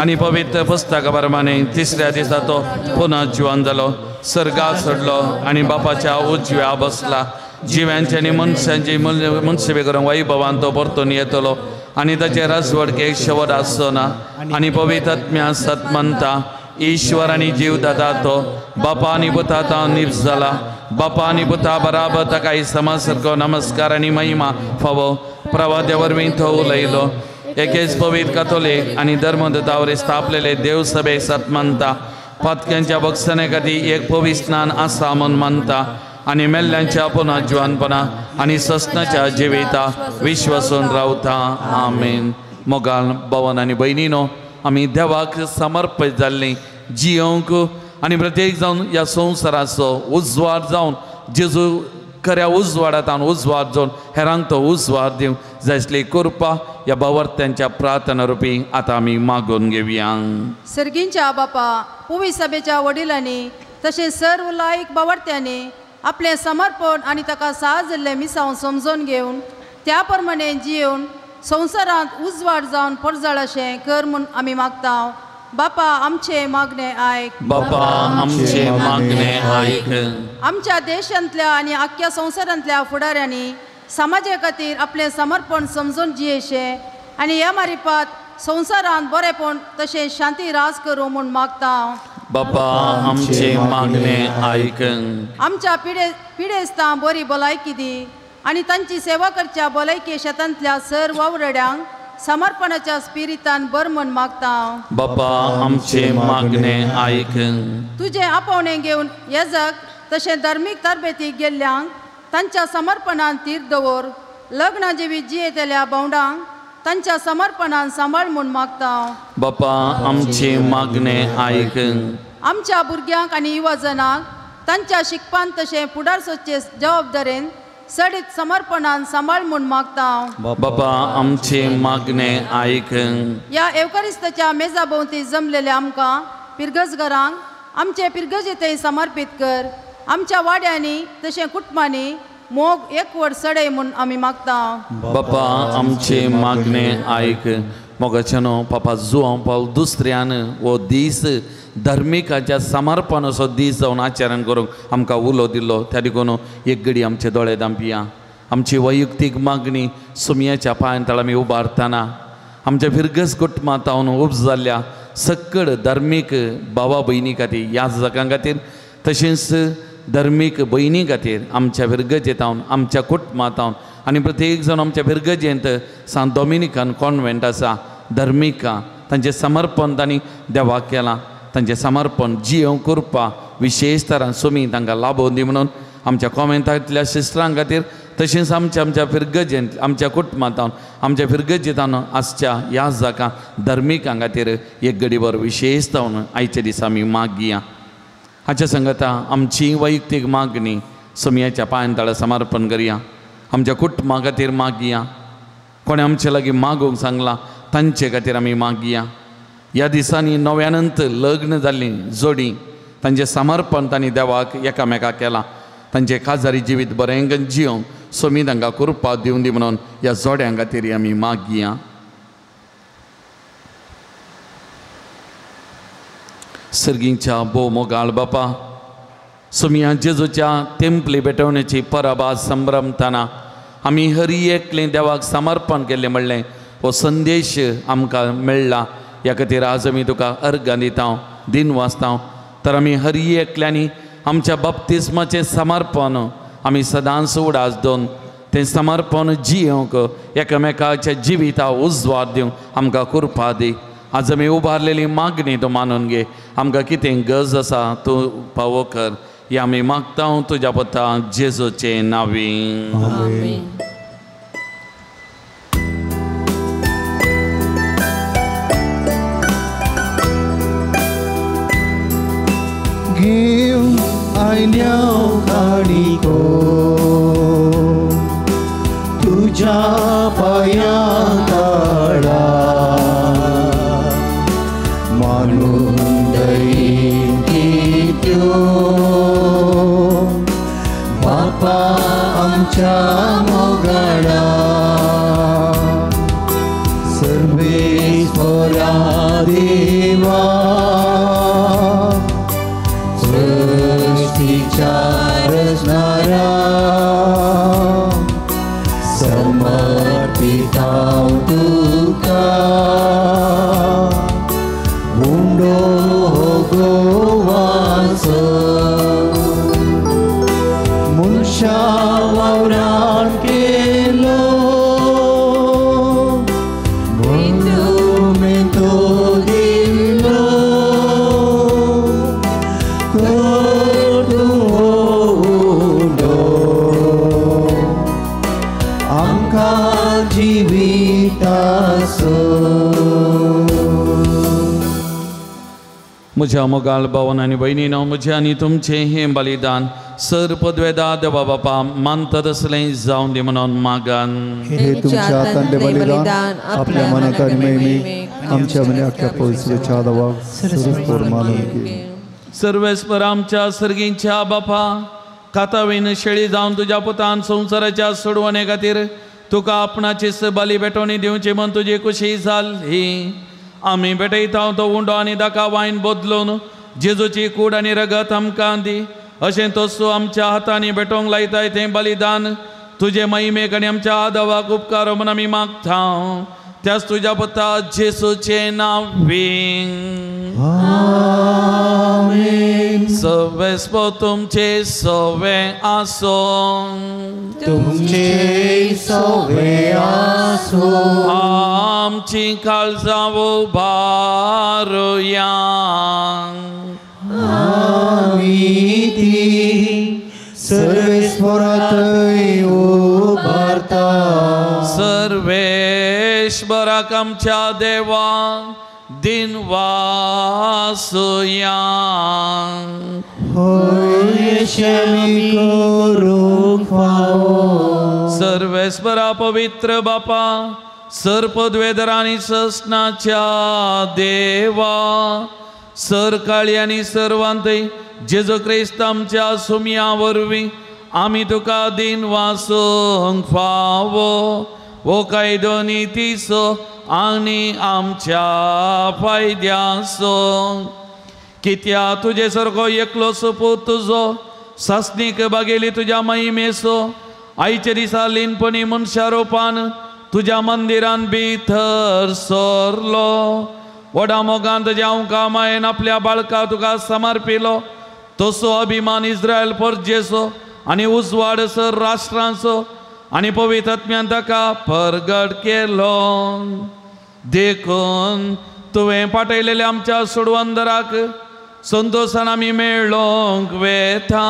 आनी पवित्र पुस्तका प्रमाणे तिसऱ्या दिसा तो पुनः जिवन जालो, सर्गात सोडलो आनी बापाच्या उजव्या बसला। जिव्यांचे आनी मनशांची मनसेवे करूंक वैभवान तो परतून येतलो आनी ताचे राजवडकेक शेवट आसचो ना। आनी पवित्र आत्म्या सत मानता, ईश्वर आनी जीव दाता तो बापा आनी पुता तावन निप्स जाला, बापा आनी पुता बराबर ताका समासारको नमस्कार आनी महिमा फावो। प्रवाद्या वरवीं तो उलयलो, एकेच पवित्र कातोलीक आनी धर्मदूता वरवीं स्थापलेले देवसभेक सत मानता, पातक्यांच्या बक्षणे खातीर एक पवित्र स्नान आसा म्हूण मानता आनी मेल्ल्यांच्या पुनः जिवानपणा आनी ससनाच्या जिविता विश्वासून रावता। आमेन। मोगाल भवन आनी भयणीनो, आमी देवाक समर्पीत जाल्लीं जियोंक आनी प्रत्येक जावन ह्या संवसाराचो उजवाड जावन जेजू खऱ्या उजवाडांत उजवाड जावन हेरांक तो उजवाड दिवंक जाय आसली कृपा ह्या भावार्थ्यांच्या प्रार्थना रुपी आतां आमी मागून घेवया। सर्गींच्या बापा, पुवी सभेच्या वडिलांनी तशें सर्व लायक भावार्थ्यांनी आपलें समर्पण आनी ताका साज जाल्लें मिसांव समजून घेवन त्या प्रमाणे जियेवन संवसारांत उजवाड जावन परजळ अशें कर म्हूण आमी मागता। बापा आमचे मागणे आयक, बापा आमचे मागणे आयक। आमच्या देशांतल्या आनी आख्ख्या संवसारांतल्या फुडाऱ्यांनी समाजा खातीर आपलें समर्पण समजून जियेशें आनी ह्या मारिपात संवसारांत बरेपण तशें शांती राज करूं म्हूण मागता। बापा आमचे मागणे आयक। आमच्या पिडेस्तां बरी भलायकी दी आनी तांची सेवा करच्या भलायकी शेतांतल्या सर वावरड्यांक समर्पणाच्या स्पिरितान बर म्हूण मागता। बापा आमचे मागणे आयक। तुजें आपोवणें घेवन येजक तशें धार्मीक तरबेतीक गेल्ल्यांक तांच्या समर्पणान तीर दवर, लग्न जिवीत जियेतल्या भावंडांक तांच्या समर्पणान सांबाळ म्हूण मागता। बापा आमचे मागणे आयक। आमच्या भुरग्यांक आनी युवाजनांक तांच्या शिकपान तशें फुडार सोदचे जबाबदारेन सडीत समर्पणान सांबाळ म्हूण मागता। बापा आमचे मागणे आयक। ह्या एवकारिस्ताच्या मेजा भोंवती जमलेल्या आमकां पिरगजघरांक आमचे पिरगजेथंय समर्पीत कर, आमच्या वाड्यांनी तशें कुटुंबांनी मोग एकवट सडय म्हूण आमी मागता। बापा आमचे मागणे आयक। मोगाच्यानो पापा जुआंव पावल दुसऱ्यान हो दीस धार्मिकाच्या समर्पण असो दीस जावन आचरण करूंक आमकां उलो दिलो, त्या देखून एक घडी आमचे दोळे धांपया। आमची वैयक्तीक मागणी सुमयाच्या पांयां तळा आमी उबारतना आमच्या फिरगस कुटुंबांत तावन उब जाल्ल्या सकड धार्मीक भावा भयणी खातीर, याजकां खातीर तशेंच धार्मीक भयणी खातीर आमच्या फिरगजेंत आमच्या कुटुंबांत आनी प्रत्येक जाण आमच्या फिरगजेंत सांत डॉमिनिकन कॉन्वेंट आसा धार्मिकां तांचें समर्पण तांणी देवाक केलां, तांचें समर्पण जियोवंक कृपा विशेश तरान सुमी तांकां लाभोवन दी म्हणून आमच्या कॉन्वेंटांतल्या सिस्टरां खातीर तशेंच आमच्या आमच्या फिरगजेंत आमच्या कुटुंबांत आमच्या फिरगजेंत आसच्या ह्या जाका धार्मिकां खातीर एक घडीभर विशेश जावन आयच्या दिसा आमी मागया। हाच्या संगता आमची वैयक्तीक मागणी सुमयाच्या पांयां तळा समर्पण करया, आमच्या कुटुंबा खातीर मागया, कोणें आमचे लागीं मागूंक सांगलां तांचे खातीर आमी मागया। ह्या दिसांनी नव्यानंत लग्न जाल्लीं जोडी तांचें समर्पण तांणी देवाक एकामेकाक केलां, तांचें काजारी जिवीत बरें जियोवंक सोमी तांकां कृपा दिवन दी म्हणून ह्या जोड्यां खातीर आमी मागया। सर्गींच्या भोव मोगाळ बापा, सोमया जेजूच्या तेंपली भेटवण्याची परब आज संभ्रमताना आमी हरी एकलें देवाक समर्पण केल्लें म्हणलें हो संदेश आमकां मेळ्ळा, ह्या खातीर आज आमी तुका अर्गां दिता, दिन वाचता। तर आमी हरी एकल्यांनी आमच्या बाप्तिस्माचें समर्पण आमी सदांच उडास दोन तें समर्पण जियोवंक एकामेकाच्या जिविता उजवाड दिवंक आमकां कृपा दी। आज आमी उबारलेली मागणी तूं मानून घे, आमकां कितें गरज आसा तूं पावो कर, ह्या आमी मागता तुज्या पता जेजूचे नांवी। आमेन। घेवन आयल्या काणिको तुज्या पांयां तळा, मानून दयेन त्यो बापा आमच्या मोगाळा। रचणारा समर्पितांव तुका उंडो हो गोवाचो मनशा वावरान केलो मोनुमेंतो दिलो कर तूं हो उंडो आमकां जिविताचो. म्हज्या मोगाल भावन आनी भयणीनो म्हजें आनी तुमचें हें बलिदान सर पदवेदा देवा बापा मानता तसलें जावन दी म्हणून मागान. हे तुमच्या हातांतलें बलिदान आपल्या मनाक आनी महिमेक आमच्या मनी आख्या पवित्रच्या देवाक सर्वस्वर मानून घे. सर्वेस्पर आमच्या सर्गींच्या बापा कातावेन शेळी जावन तुज्या पुतान संवसाराच्या सोडवणे खातीर तुका आपणाची बली भेटवणी दिवची म्हूण तुजी खुशी जाली. आमी भेटयता तो उंडो आनी दाका वायन बदलून जेजूची कूड आनी रगत आमकां दी अशें तसो आमच्या हातांनी भेटोवंक लायताय तें बलिदान तुजे महिमेक आनी आमच्या आदवाक उपकार म्हूण आमी मागता त्याच तुज्या पुता जेजूचें नांव. आमेन. सर्वेस्पर तुमचे सवे आसो तुमचे सवे आसो आमची काळजां उबारुया आमी ती सर्वेस्पराथंय उबारता. सर्वेश्वराक आमच्या देवा दिन वासुया होय अशें करूंक फावो. सर्वेस्परा पवित्र बापा सर्पद्वेदर आनी ससनाच्या देवा सरकाळी आनी सर्वांतय जेजू क्रिस्त आमच्या सुमया वरवीं आमी तुका दिन वासूंक फावो हो कायदो नितीचो आनी आमच्या फायद्याचो. कित्या तुजे सारको एकलो सपूत तुजो सासणीक बागेली तुज्या महिमेचो आयच्या दिसा लीनपणी मनशा रोपान तुज्या मंदिरान भितर सरलो. व्हडा मोगान तुज्या हांव मायेन आपल्या बाळका तुका समर्पिलो तसो अभिमान इस्रायल परजेचो आनी उजवाड सर राष्ट्रांचो आनी पवित्र आत्म्यान ताका परगट केलो. देखून तुवें पाठयलेल्या आमच्या सोडवंदराक संतोशान आमी मेळोंक वेता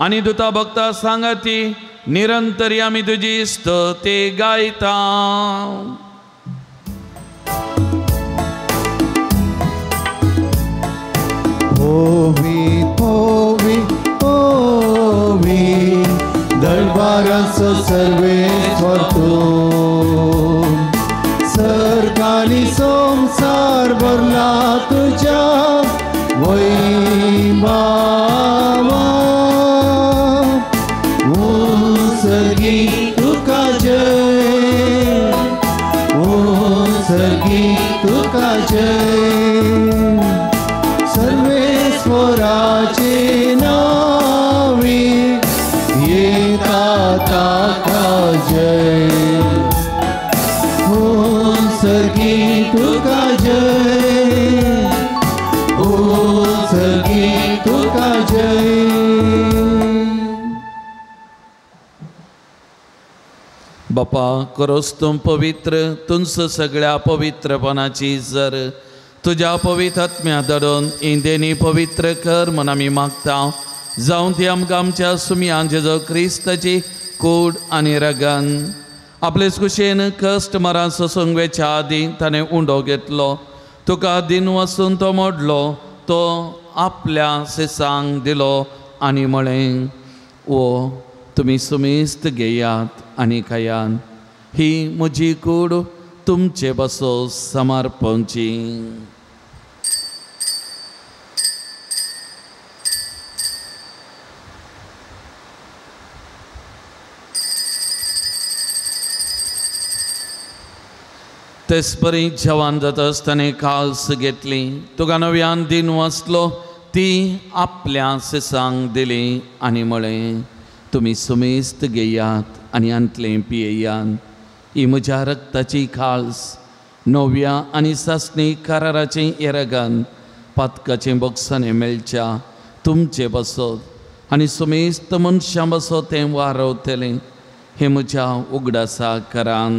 आनी दुता भक्ता सांगाती निरंतरी आमी तुजी स्तुती गायता. होवी होवी होवी दरबाराचो सर्वेस्पर तूं सरकारी संवसार भरला तुज्या वैभावा उत्सर्गी तुका जय उत्सर्गी तुका जय सर्वेस्वराचे नावे येता ताका जय उत्सर्गी तुका जय उत्सर्गी तुका जय. बापा करोस तूं पवित्र तुमचो सगळ्या पवित्रपणाची जर तुज्या पवित्र आत्म्या धाडून इंदेनी पवित्र कर म्हूण आमी मागता जावं ती आमकां आमच्या सुमयान जेजू क्रिस्ताची कूड आनी रगन. आपलेच कुशेन कश्ट मरान सोसूंक वेच्या आदीं ताणें उंडो घेतलो तुका दिन वचून तो मोडलो तो आपल्या सिसांक दिलो आनी म्हळें ओ तुमी सुमेस्त घेयात आनी खायात ही म्हजी कूड तुमचे बसो समर्पणची. तेच परी जवान जाता आसतना काल्स घेतली तुका नव्यान दिन वाचलो ती आपल्या शिसांक दिली आनी म्हळें, तुमी सुमेस्त घेयात आनी आंतलें पियेयात. ही म्हज्या रक्ताची खास नव्या आनी सासणी कराराचें येरगान पातकाचें बोगसाणें मेळच्या तुमचे बसत आनी सुमेस्त मनशां बसत तें वारवतलें. हें म्हज्या उगडासा करान.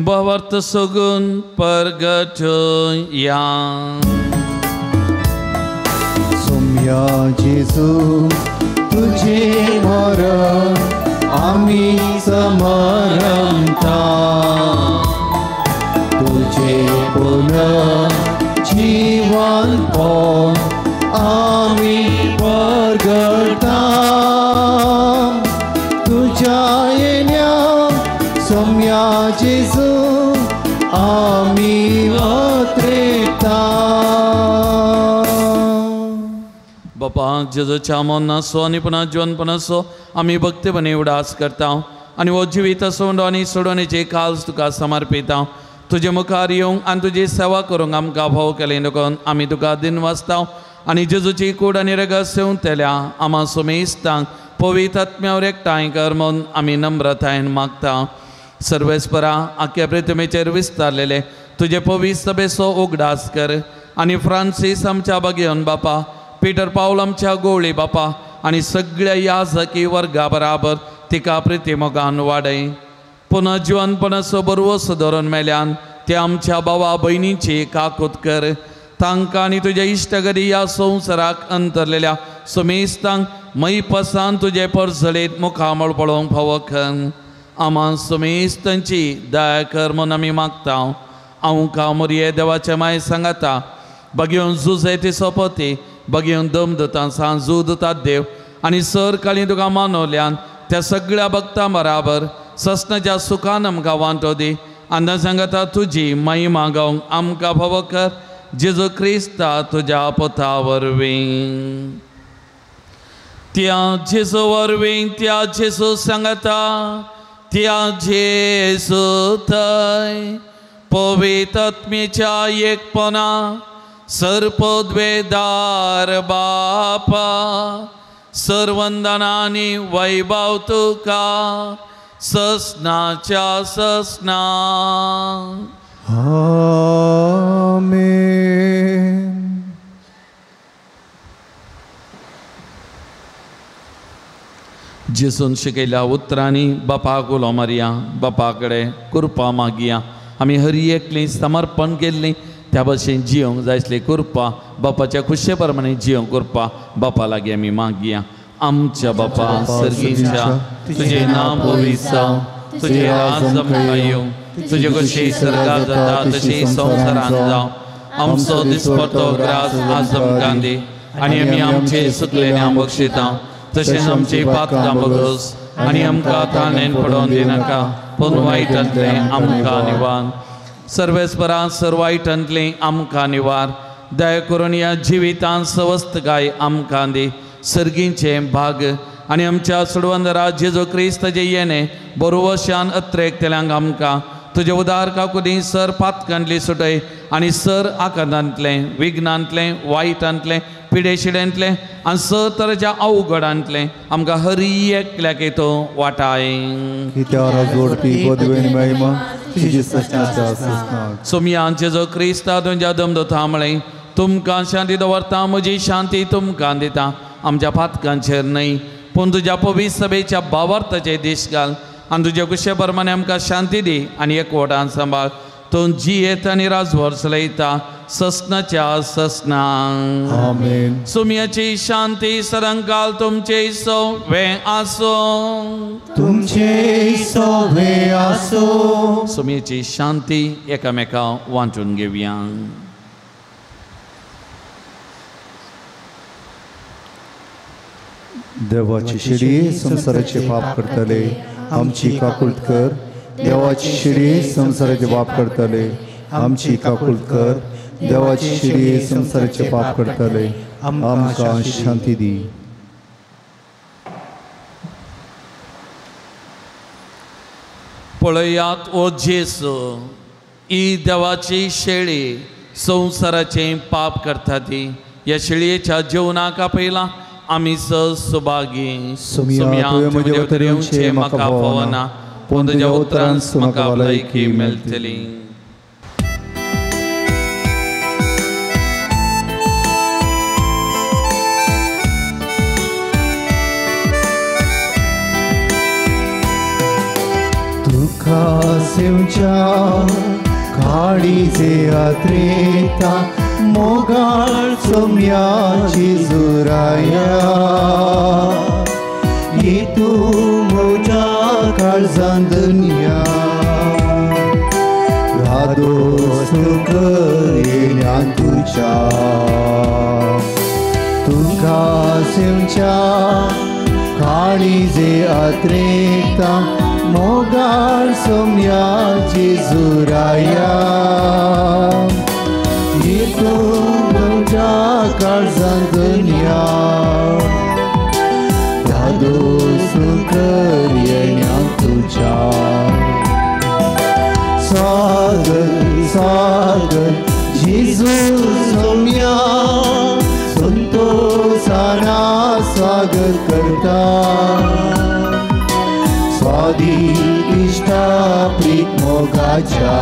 भावार्थ सगून परगट या. सोम्या जेजू तुझे मरण आमी समरमता, तुझे पुनः जीवन पण आमी परगटा. तुझ्या येण्या सोम्या जेजू आमी अत्रेता. बापा जेजूच्या मरणाचो आनी पुनः जिवनपणाचो आमी भक्तीपणे उडास करता आनी हो जिवीत सोंडो आनी सोडवणेची काल्स तुका समर्पिता. तुजे मुखार येवंक आनी तुजी सेवा करूंक आमकां भाव केलें देखून आमी तुका दिनवासता आनी जेजूची कूड आनी रगत सेवतल्या आमा सुमेस्तांक पवित्र आत्म्यावर एकठांय कर म्हूण आमी नम्रतायेन मागता. सर्वेस्परा आख्या पृथ्वीचेर विस्तारलेले तुजे पवित्र सभेचो उगडास कर आनी फ्रांसीस आमच्या बगेवन बापा, पीटर पावल आमच्या गोवळी बापा आनी सगळ्या याजकी वर्गा बराबर तिका प्रिती मोगान वाडय. पुनः जिवनपणाचो बरवस धरून मेल्यान ते आमच्या भावा भयणीची काकूत कर. तांकां आनी तुज्या इश्टगरी ह्या संवसाराक अंतरलेल्या सुमेस्तांक मैपसान तुजे परजळीत मुखामळ पळोवंक फावो कर. आमा सुमेस्तांची दया कर म्हूण आमी मागता. हांव कामुरये देवाचे माय सांगाता बगेवन जुजे ती सोपती बगेवन दम दिता सांजू दितात देव आनी सर काळी तुका मानवल्यान त्या सगळ्या भक्तां बराबर ससनाच्या सुखान आमकां वांटो दी. आनी सांगता तुजी महिमा गावंक आमकां फावो कर. जेजू क्रिस्ता तुज्या पोता वरवीं. त्या जेजू वरवीं, त्या जेजू सांगता, त्या जेजू थंय पवित्र आत्म्याच्या एकपणा सर्पद्वेदार बापा सर्वंदनानी वैभव तुका ससनाच्या ससना. आमेन. जेजून शिकयल्या उतरांनी बापाक उलो मारया, बापा कडेन कृपा मागया. आमी हर एकली समर्पण केल्ली त्या भशेन जियोंक जाय आसली कृपा बापाच्या खुशे प्रमाणे जियोंक कृपा बापा लागीं आमी मागया. आमच्या बापा सर्गीच्या तुजें नांव पवित्र जावं, तुजें राज आमकां येवं, तुजे कशी सर्गात जाता तशी संवसारांत जावं. आमचो दिसपट्टो ग्रास आज आमकां दी आनी आमी आमचे सुकलेल्या बक्षिता तशेंच आमची पातकां बगस आनी आमकां ताणें पडोवन दिनाका पूण वायटांतलें आमकां निवार. सर्वेस्परा सर वायटांतलें आमकां निवार. दया करून ह्या जिवितांत सवस्तकाय आमकां दी. सर्गीचें भाग आनी आमच्या सोडवंदरा जेजू क्रिस्ताचें येणें बरोवशान अत्रेकतल्यांक आमकां तुजे उदार काकुदी सर पातकांतली सुटय आनी सर आकांतांतलें विघ्नांतलें वायटांतलें पिडेशिड्यांतलें आनी सर तरेच्या अवघडांतलें आमकां हर एकल्याक तो वाटाय. सोमया जेजू क्रिस्ता तुमच्या दमदोता म्हळें, तुमकां शांती दवरता, म्हजी शांती तुमकां दिता. आमच्या पातकांचेर न्हय पूण तुज्या पवित्र सभेच्या भावार्थाचे देश घाल आनी तुज्या कुशे प्रमाणे आमकां शांती दी आनी एकवटान सांबाळ. तूं जियेत आनी राजभर चलयता ससनाच्या ससना. आमेन. सुम्याची शांती सदांकाल तुमचे सवे आसो. तुमचे सवे आसो. सुम्याची शांती एकामेका वांटून घेवया. देवाची शिडी संवसाराचे पाप करतले आमची काकुळट कर. देवाची शिडी संवसाराचे पाप करतले आमची काकुळट कर. देवाची शिडी संवसाराचे पाप करतले आमकां शांती दी. पळयात ओ जेसू, ही देवाची शेळी संवसाराचें पाप करता ती. ह्या शेळयेच्या जेवणाक आपयला आमी सुभागी. सोमया तुवें म्हजे वटेन येवचें म्हाका फावना, पूण तुज्या उतरान म्हाका भलायकी मेळटली. तुका सेवच्या काळीजे आत्रेता मोगाळ सोम्याची जुराया, ही तूं म्हज्या काळजान दुनिया. रादोस तुका तुज्या, तुका सेवच्या काळीजे आत्रेता मोगाळ सोम्याची जुराया, ही तूं म्हज्या काळजान दुनिया. दादोस कर येण्या तुज्या. स्वागत स्वागत जेजू सोम्या, संतोषाना स्वागत करता. स्वादी इश्टा प्रीत मोगाच्या,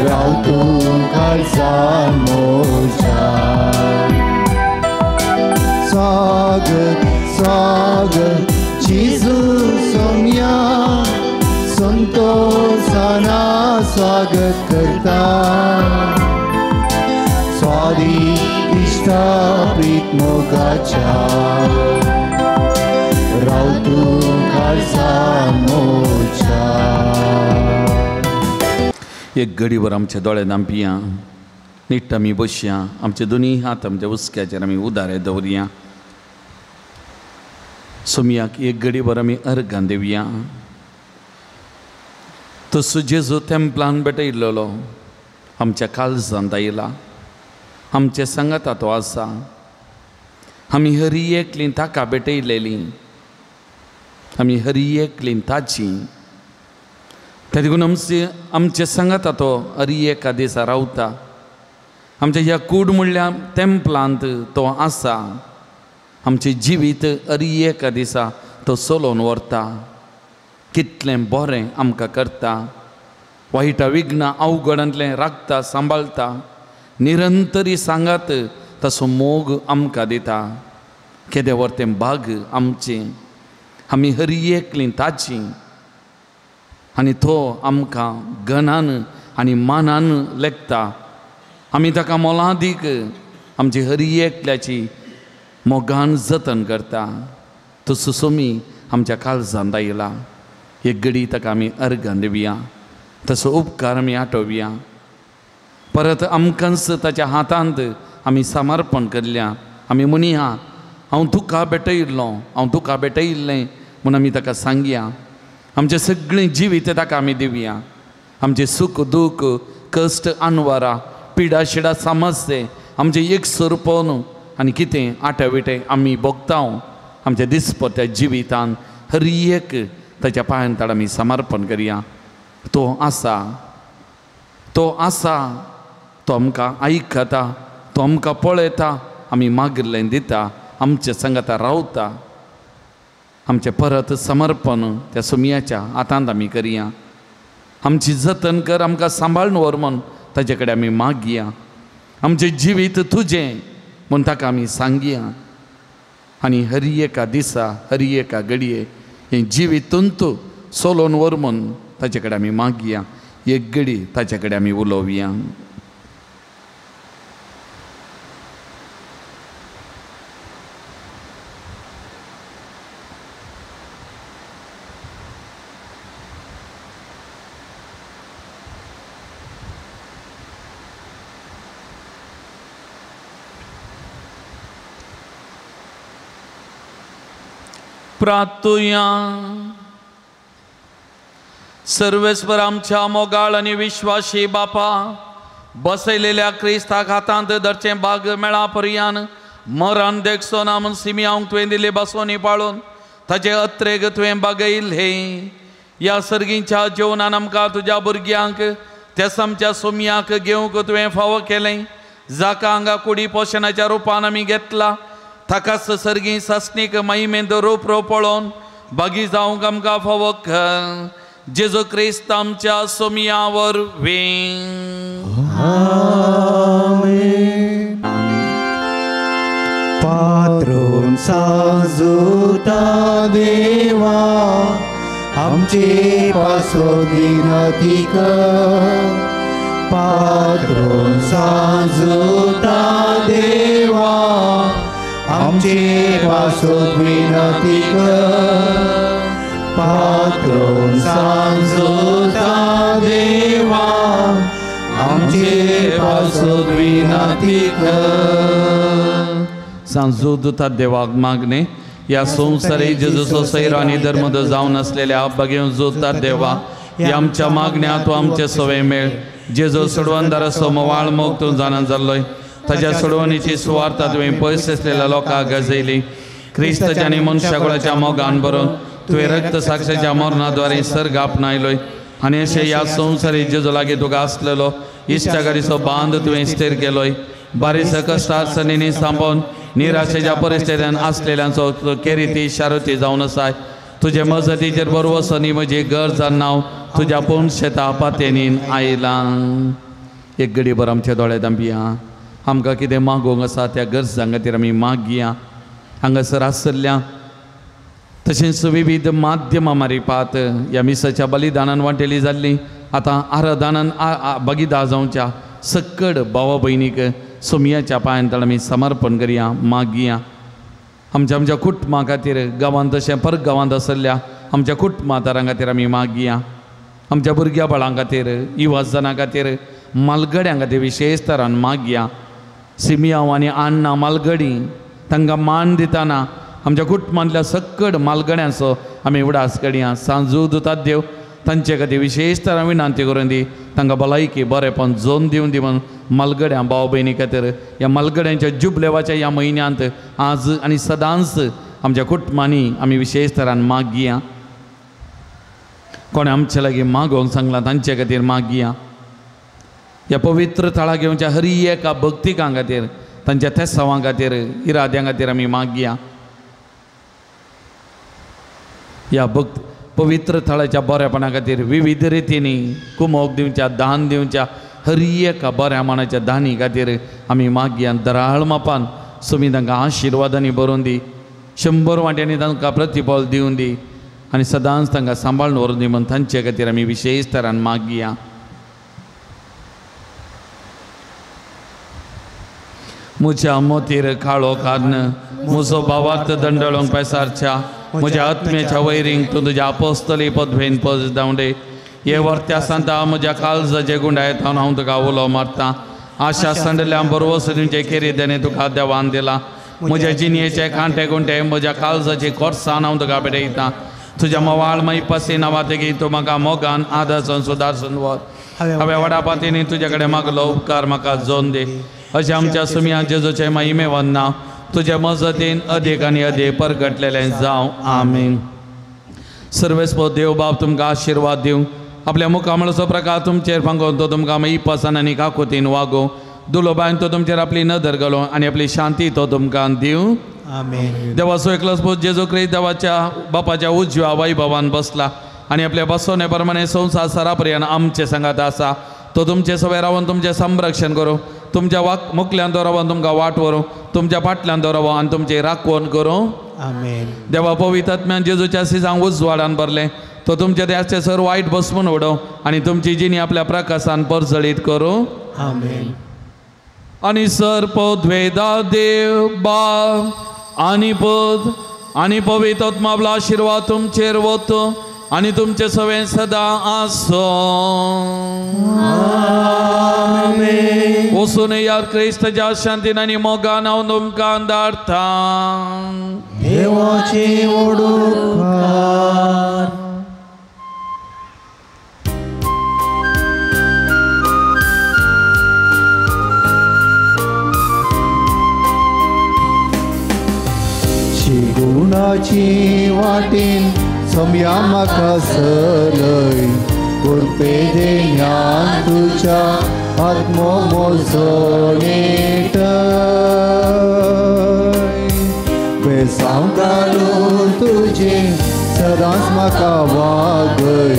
राव तूं काळजान म्हज्या. स्वागत स्वागत जेजू सोम्या, संतोषाना स्वागत करता. स्वादी इश्टा प्रीत मोगाच्या, राव तूं काळजान म्हज्या. एक घडीभर आमच्या दोळे धांपया, नीट आमी बसया, आमचे दोनी हात आमच्या हुस्क्याचेर आमी उदारे दवरया. सोमयाक एक घडीभर आमी अर्गां दिवया. तसो जेजू तेंपलान भेटयल्लो आमच्या काळजांत आयला, आमच्या सांगाता तो आसा. आमी हरी एकली ताका भेटयलेली, आमी हरी एकली ताची. त्या देखून आमचे आमचे सांगाता तो हरी एका दिसा रावता. आमच्या ह्या कूड म्हणल्या तेंपलांत तो आसा. आमचें जिवीत हरी एका दिसा तो चलोवन व्हरता. कितलें बरें आमकां करता, वायटा विघ्नां अवघडांतलें राखता, सांबाळता. निरंतरी सांगात तसो मोग आमकां दिता. केदें व्हर तें भाग आमचें, आमी हरी एकलीं ताची. आनी तो आमकां गणान आनी मानान लेखता. आमी ताका मोलादीक आमची हरी एकल्याची मोगान जतन करता. तो सुसोमी आमच्या काळजांत आयला. एक घडी ताका आमी अर्गां दिवया, तसो उपकार आमी आठोवया. परत आमकांच ताच्या हातांत आमी समर्पण करल्या. आमी म्हणया, हांव तुका भेटयल्लो, हांव तुका भेटयल्लें म्हूण आमी ताका सांगया. आमचें सगळें जिवीत ताका आमी दिवया. आमचें सूख दूख, कश्ट अनवारा, पिडा शिडा समस्ये आमचें एक सोरपोन आनी कितें आट्या आमी भोगता आमच्या दिसपट्ट्या जिवितान. हर एक ताच्या पांयान ताड आमी समर्पण करया. तो आसा, तो आसा, तो आमकां आयकता, तो आमकां पळयता, आमी मागिल्लें दिता, आमचे सांगाता रावता. आमचें परत समर्पण त्या सोमयाच्या हातांत आमी करया. आमची जतन कर, आमकां सांबाळून व्हर म्हूण ताजे कडेन आमी मागया. आमचें जिवीत तुजें म्हूण ताका आमी सांगया. आनी हर एका दिसा, हर एका घडये हें जिवीत तंतू चलोवन व्हर म्हूण ताजे कडेन आमी मागया. एक घडी ताजे कडेन आमी उलोवया. प्रार्थुया. सर्वेस्पर आमच्या मोगाळ आनी विश्वासी बापा, बसयलेल्या क्रिस्ताक हातांत धरचें भाग मेळा पर्यान मरण देखचो ना म्हूण सिमियांक तुवें दिल्ली बसोनी पाळून ताचे अत्रेग तुवें बागयल्लें. ह्या सर्गींच्या जेवणान आमकां तुज्या भुरग्यांक त्याच आमच्या सोमयाक घेवंक तुवें फावो केलें जाका हांगा कुडी पोशणाच्या रुपान आमी घेतला ताकाच सर्गीं सासणीक महिमेंत रूप रोप पळोवन बागी जावंक आमकां फावो कर जेजू क्रिस्त आमच्या सोमया वरवीं. आमेन. पात्रोन साजुता देवा आमचे पासो विनती कर. पात्रोन साजुता देवा आमचे पासो विनती कर. पात्रोन साजुता देवा आमचे पासो विनती कर. सांजू दुता देवाक मागणे ह्या संवसारी जेजूचो सैरो आनी धर्मदो जावन आसलेल्या बगेवन जोता देवा ह्या आमच्या मागण्या तूं आमचे सवय मेळ. जेजू सोडवणदाराचो मोवाळ मोग तूं जाणा जाल्लोय ताज्या सोडवणीची सुवार्ता तुवें पयस आसलेल्या लोकांक गाजयली. क्रिस्ताच्या आनी मनशाकुळाच्या मोगान भरून तुवें रक्त साक्षाच्या मरणाद्वारे सर्ग आपणायलोय आनी अशें ह्या संवसारी जेजू लागीं तुका आसलेलो इश्टागाडीचो बांद तुवें स्थिर केलोय. बारीस कश्टार्सणींनी सांबोवन निराशेच्या परिस्थितीन आसलेल्यांचो केरिती शारुती जावन आसाय. तुजे मजतीचेर बरवसनी म्हजी गरज नांव तुज्या पूण शेता पातेनीन आयलां. एक घडीभर आमचे दोळे दांपया. आमकां कितें मागूंक आसा त्या गरजां खातीर आमी मागया. हांगासर आसल्या तशेंच विविध माध्यमां मारिपात ह्या मिसाच्या बलिदानान वांटेली जाल्ली आतां आराधानान बगिदा जावच्या सक्कड भावा भयणीक सोमयाच्या पांयान आमी समर्पण करया मागया. आमच्या आमच्या कुटुंबा खातीर गांवांत तशें परत गांवांत आसल्या आमच्या कुटुंबादारां खातीर आमी मागया. आमच्या भुरग्या बाळां खातीर युवाजनां खातीर मालगड्यां खातीर विशेश तरान मागया. सिमियांव आनी अण्णा मालगडी तांकां मान दितना आमच्या कुटुंबांतल्या सक्कड मालगड्यांचो आमी उडास करया. सांजू दुतात देव तांचे खातीर विशेश तरान विनंती करून दी तांकां भलायकी बरेपण जोन दिवन दी म्हूण मालगड्यां भाव भयणी खातीर ह्या मालगड्यांच्या जुबलेवाच्या ह्या म्हयन्यांत आज आनी सदांच आमच्या कुटुंबांनी आमी विशेश तरान मागया. कोणें आमचे लागीं मागोवंक सांगलां तांचे खातीर मागया. ह्या पवित्र थळा घेवच्या हर एका भक्तिकां खातीर तांच्या तेसावां खातीर इराद्यां खातीर आमी मागया. ह्या भक्त पवित्र थळाच्या बरेपणा खातीर विविध रितींनी कुमोक दिवच्या दान दिवच्या हर एका बऱ्या मनाच्या दानी खातीर आमी मागया. दराळ मापान सुमी तांकां आशिर्वादांनी भरून दी 100 वांट्यांनी तांकां प्रतिफळ दिवन दी आनी सदांच तांकां सांबाळून व्हरून दी म्हूण तांचे खातीर आमी विशेश तरान मागया. म्हज्या मोतीर काळो कारण म्हजो भावार्थ दंडळोंक पेसारच्या म्हज्या आत्म्याच्या वैरींक तूं तुज्या अपोस्तली पदवेन पज धांवडे. हे वर्त्या सांता म्हज्या काळजाचे गुंडायत हांव तुका उलो मारता. आशा सांडल्या बरवस तुमचे केरी तुका देवान दिला. म्हज्या जिणयेचे कांटे गुंटे म्हज्या काळजाची कोर्सान हांव तुका भेटयता. तुज्या मवाळ माई पसी नांवा तेगी तूं म्हाका मोगान आदासून सुदारसून व्हर. हांवें व्हडा पातींनी तुजे कडेन मागलो उपकार म्हाका जोन दी. अशें आमच्या सुमया जेजूचे महिमे वन्ना तुजे मजतीन अदीक आनी अदीक परगटलेलें जावं. आमीन. सर्वेस्पो देव बाप तुमकां आशिर्वाद दिवं. आपल्या मुखामळाचो प्रकार तुमचेर फांगोवन तो तुमकां माई पसान आनी काकुतीन वागोवं. दुलोबायन तो तुमचेर आपली नदर घालूं आनी आपली शांती तो तुमकां दिवं. आमीन. देवाचो एकलोच पूत जेजू क्रिस्त देवाच्या बापाच्या उजव्या वैभवान बसला आनी आपल्या बसवणे प्रमाणे संवसार सरापर्यंत आमचे सांगात आसा. तो तुमचे सवय रावन तुमचें संरक्षण करूं. तुमच्या वाक मुखल्यान दवरावन तुमकां वाट व्हरूं. तुमच्या फाटल्यान दवरावो आनी तुमचें राखवण करूं. आमेन. देवा पवित्र आत्म्यान जेजूच्या सिजांक उजवाडान भरलें तो तुमच्या देहाचे सर वायट बसमून उडोवं आनी तुमची जिणी आपल्या प्रकाशान परजळीत करूं. आमेन. आनी सर पदवेदा देव बाप आनी पद आनी पवित्र आत्मा आपलो आशिर्वाद तुमचेर वतो आनी तुमचे सवें सदां आसो. आमेन. वचून यार क्रिस्ताच्या शांतीन आनी मोगान हांव तुमकां धाडटा. देवाचे ओडुकार. शिगुणाची वाटेन सोम्या म्हाका सलय कुरपे देण्यान तुज्या आत्मो म्हजो नेटय बेसांव घालून तुजें सदांच म्हाका वागय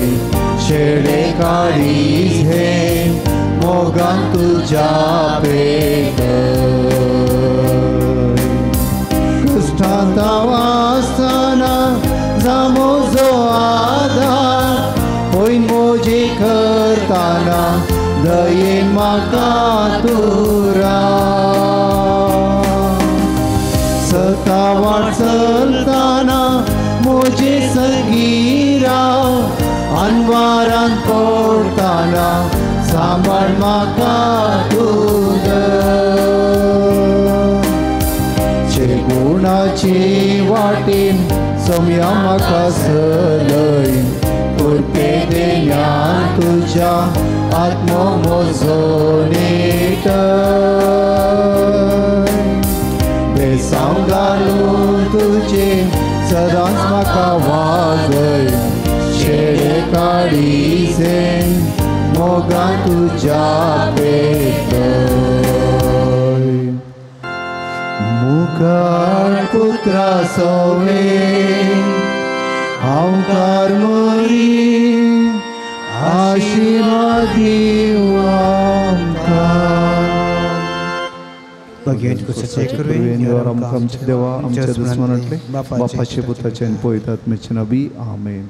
शेडे काळीज हे मोगान तुज्या पेटय कश्टांत हांव आसतना जा म्हजो आदार पयर म्हजी करतना दयेन म्हाका तूं राव सता वाट चलतना म्हजे संगी राव अनवारान पडटना सांबाळ म्हाका तूं गुणाची वाटेन सोम्या म्हाका सलय कुरपे देण्यान तुज्या आत्मो म्हजो नेटय बेसांव घालून तुजें सदांच म्हाका वागय शेडे काळीजे मोगान तुज्या पेटय मुखार पुत्रा सवे हांव कारमरी आशिर्वाद दिवं आमकां. आमच्या देवा आमच्या दुस्मनांतले बापाचे पुताचे आनी पवित्र आत्म्याचे नांवी आमेन.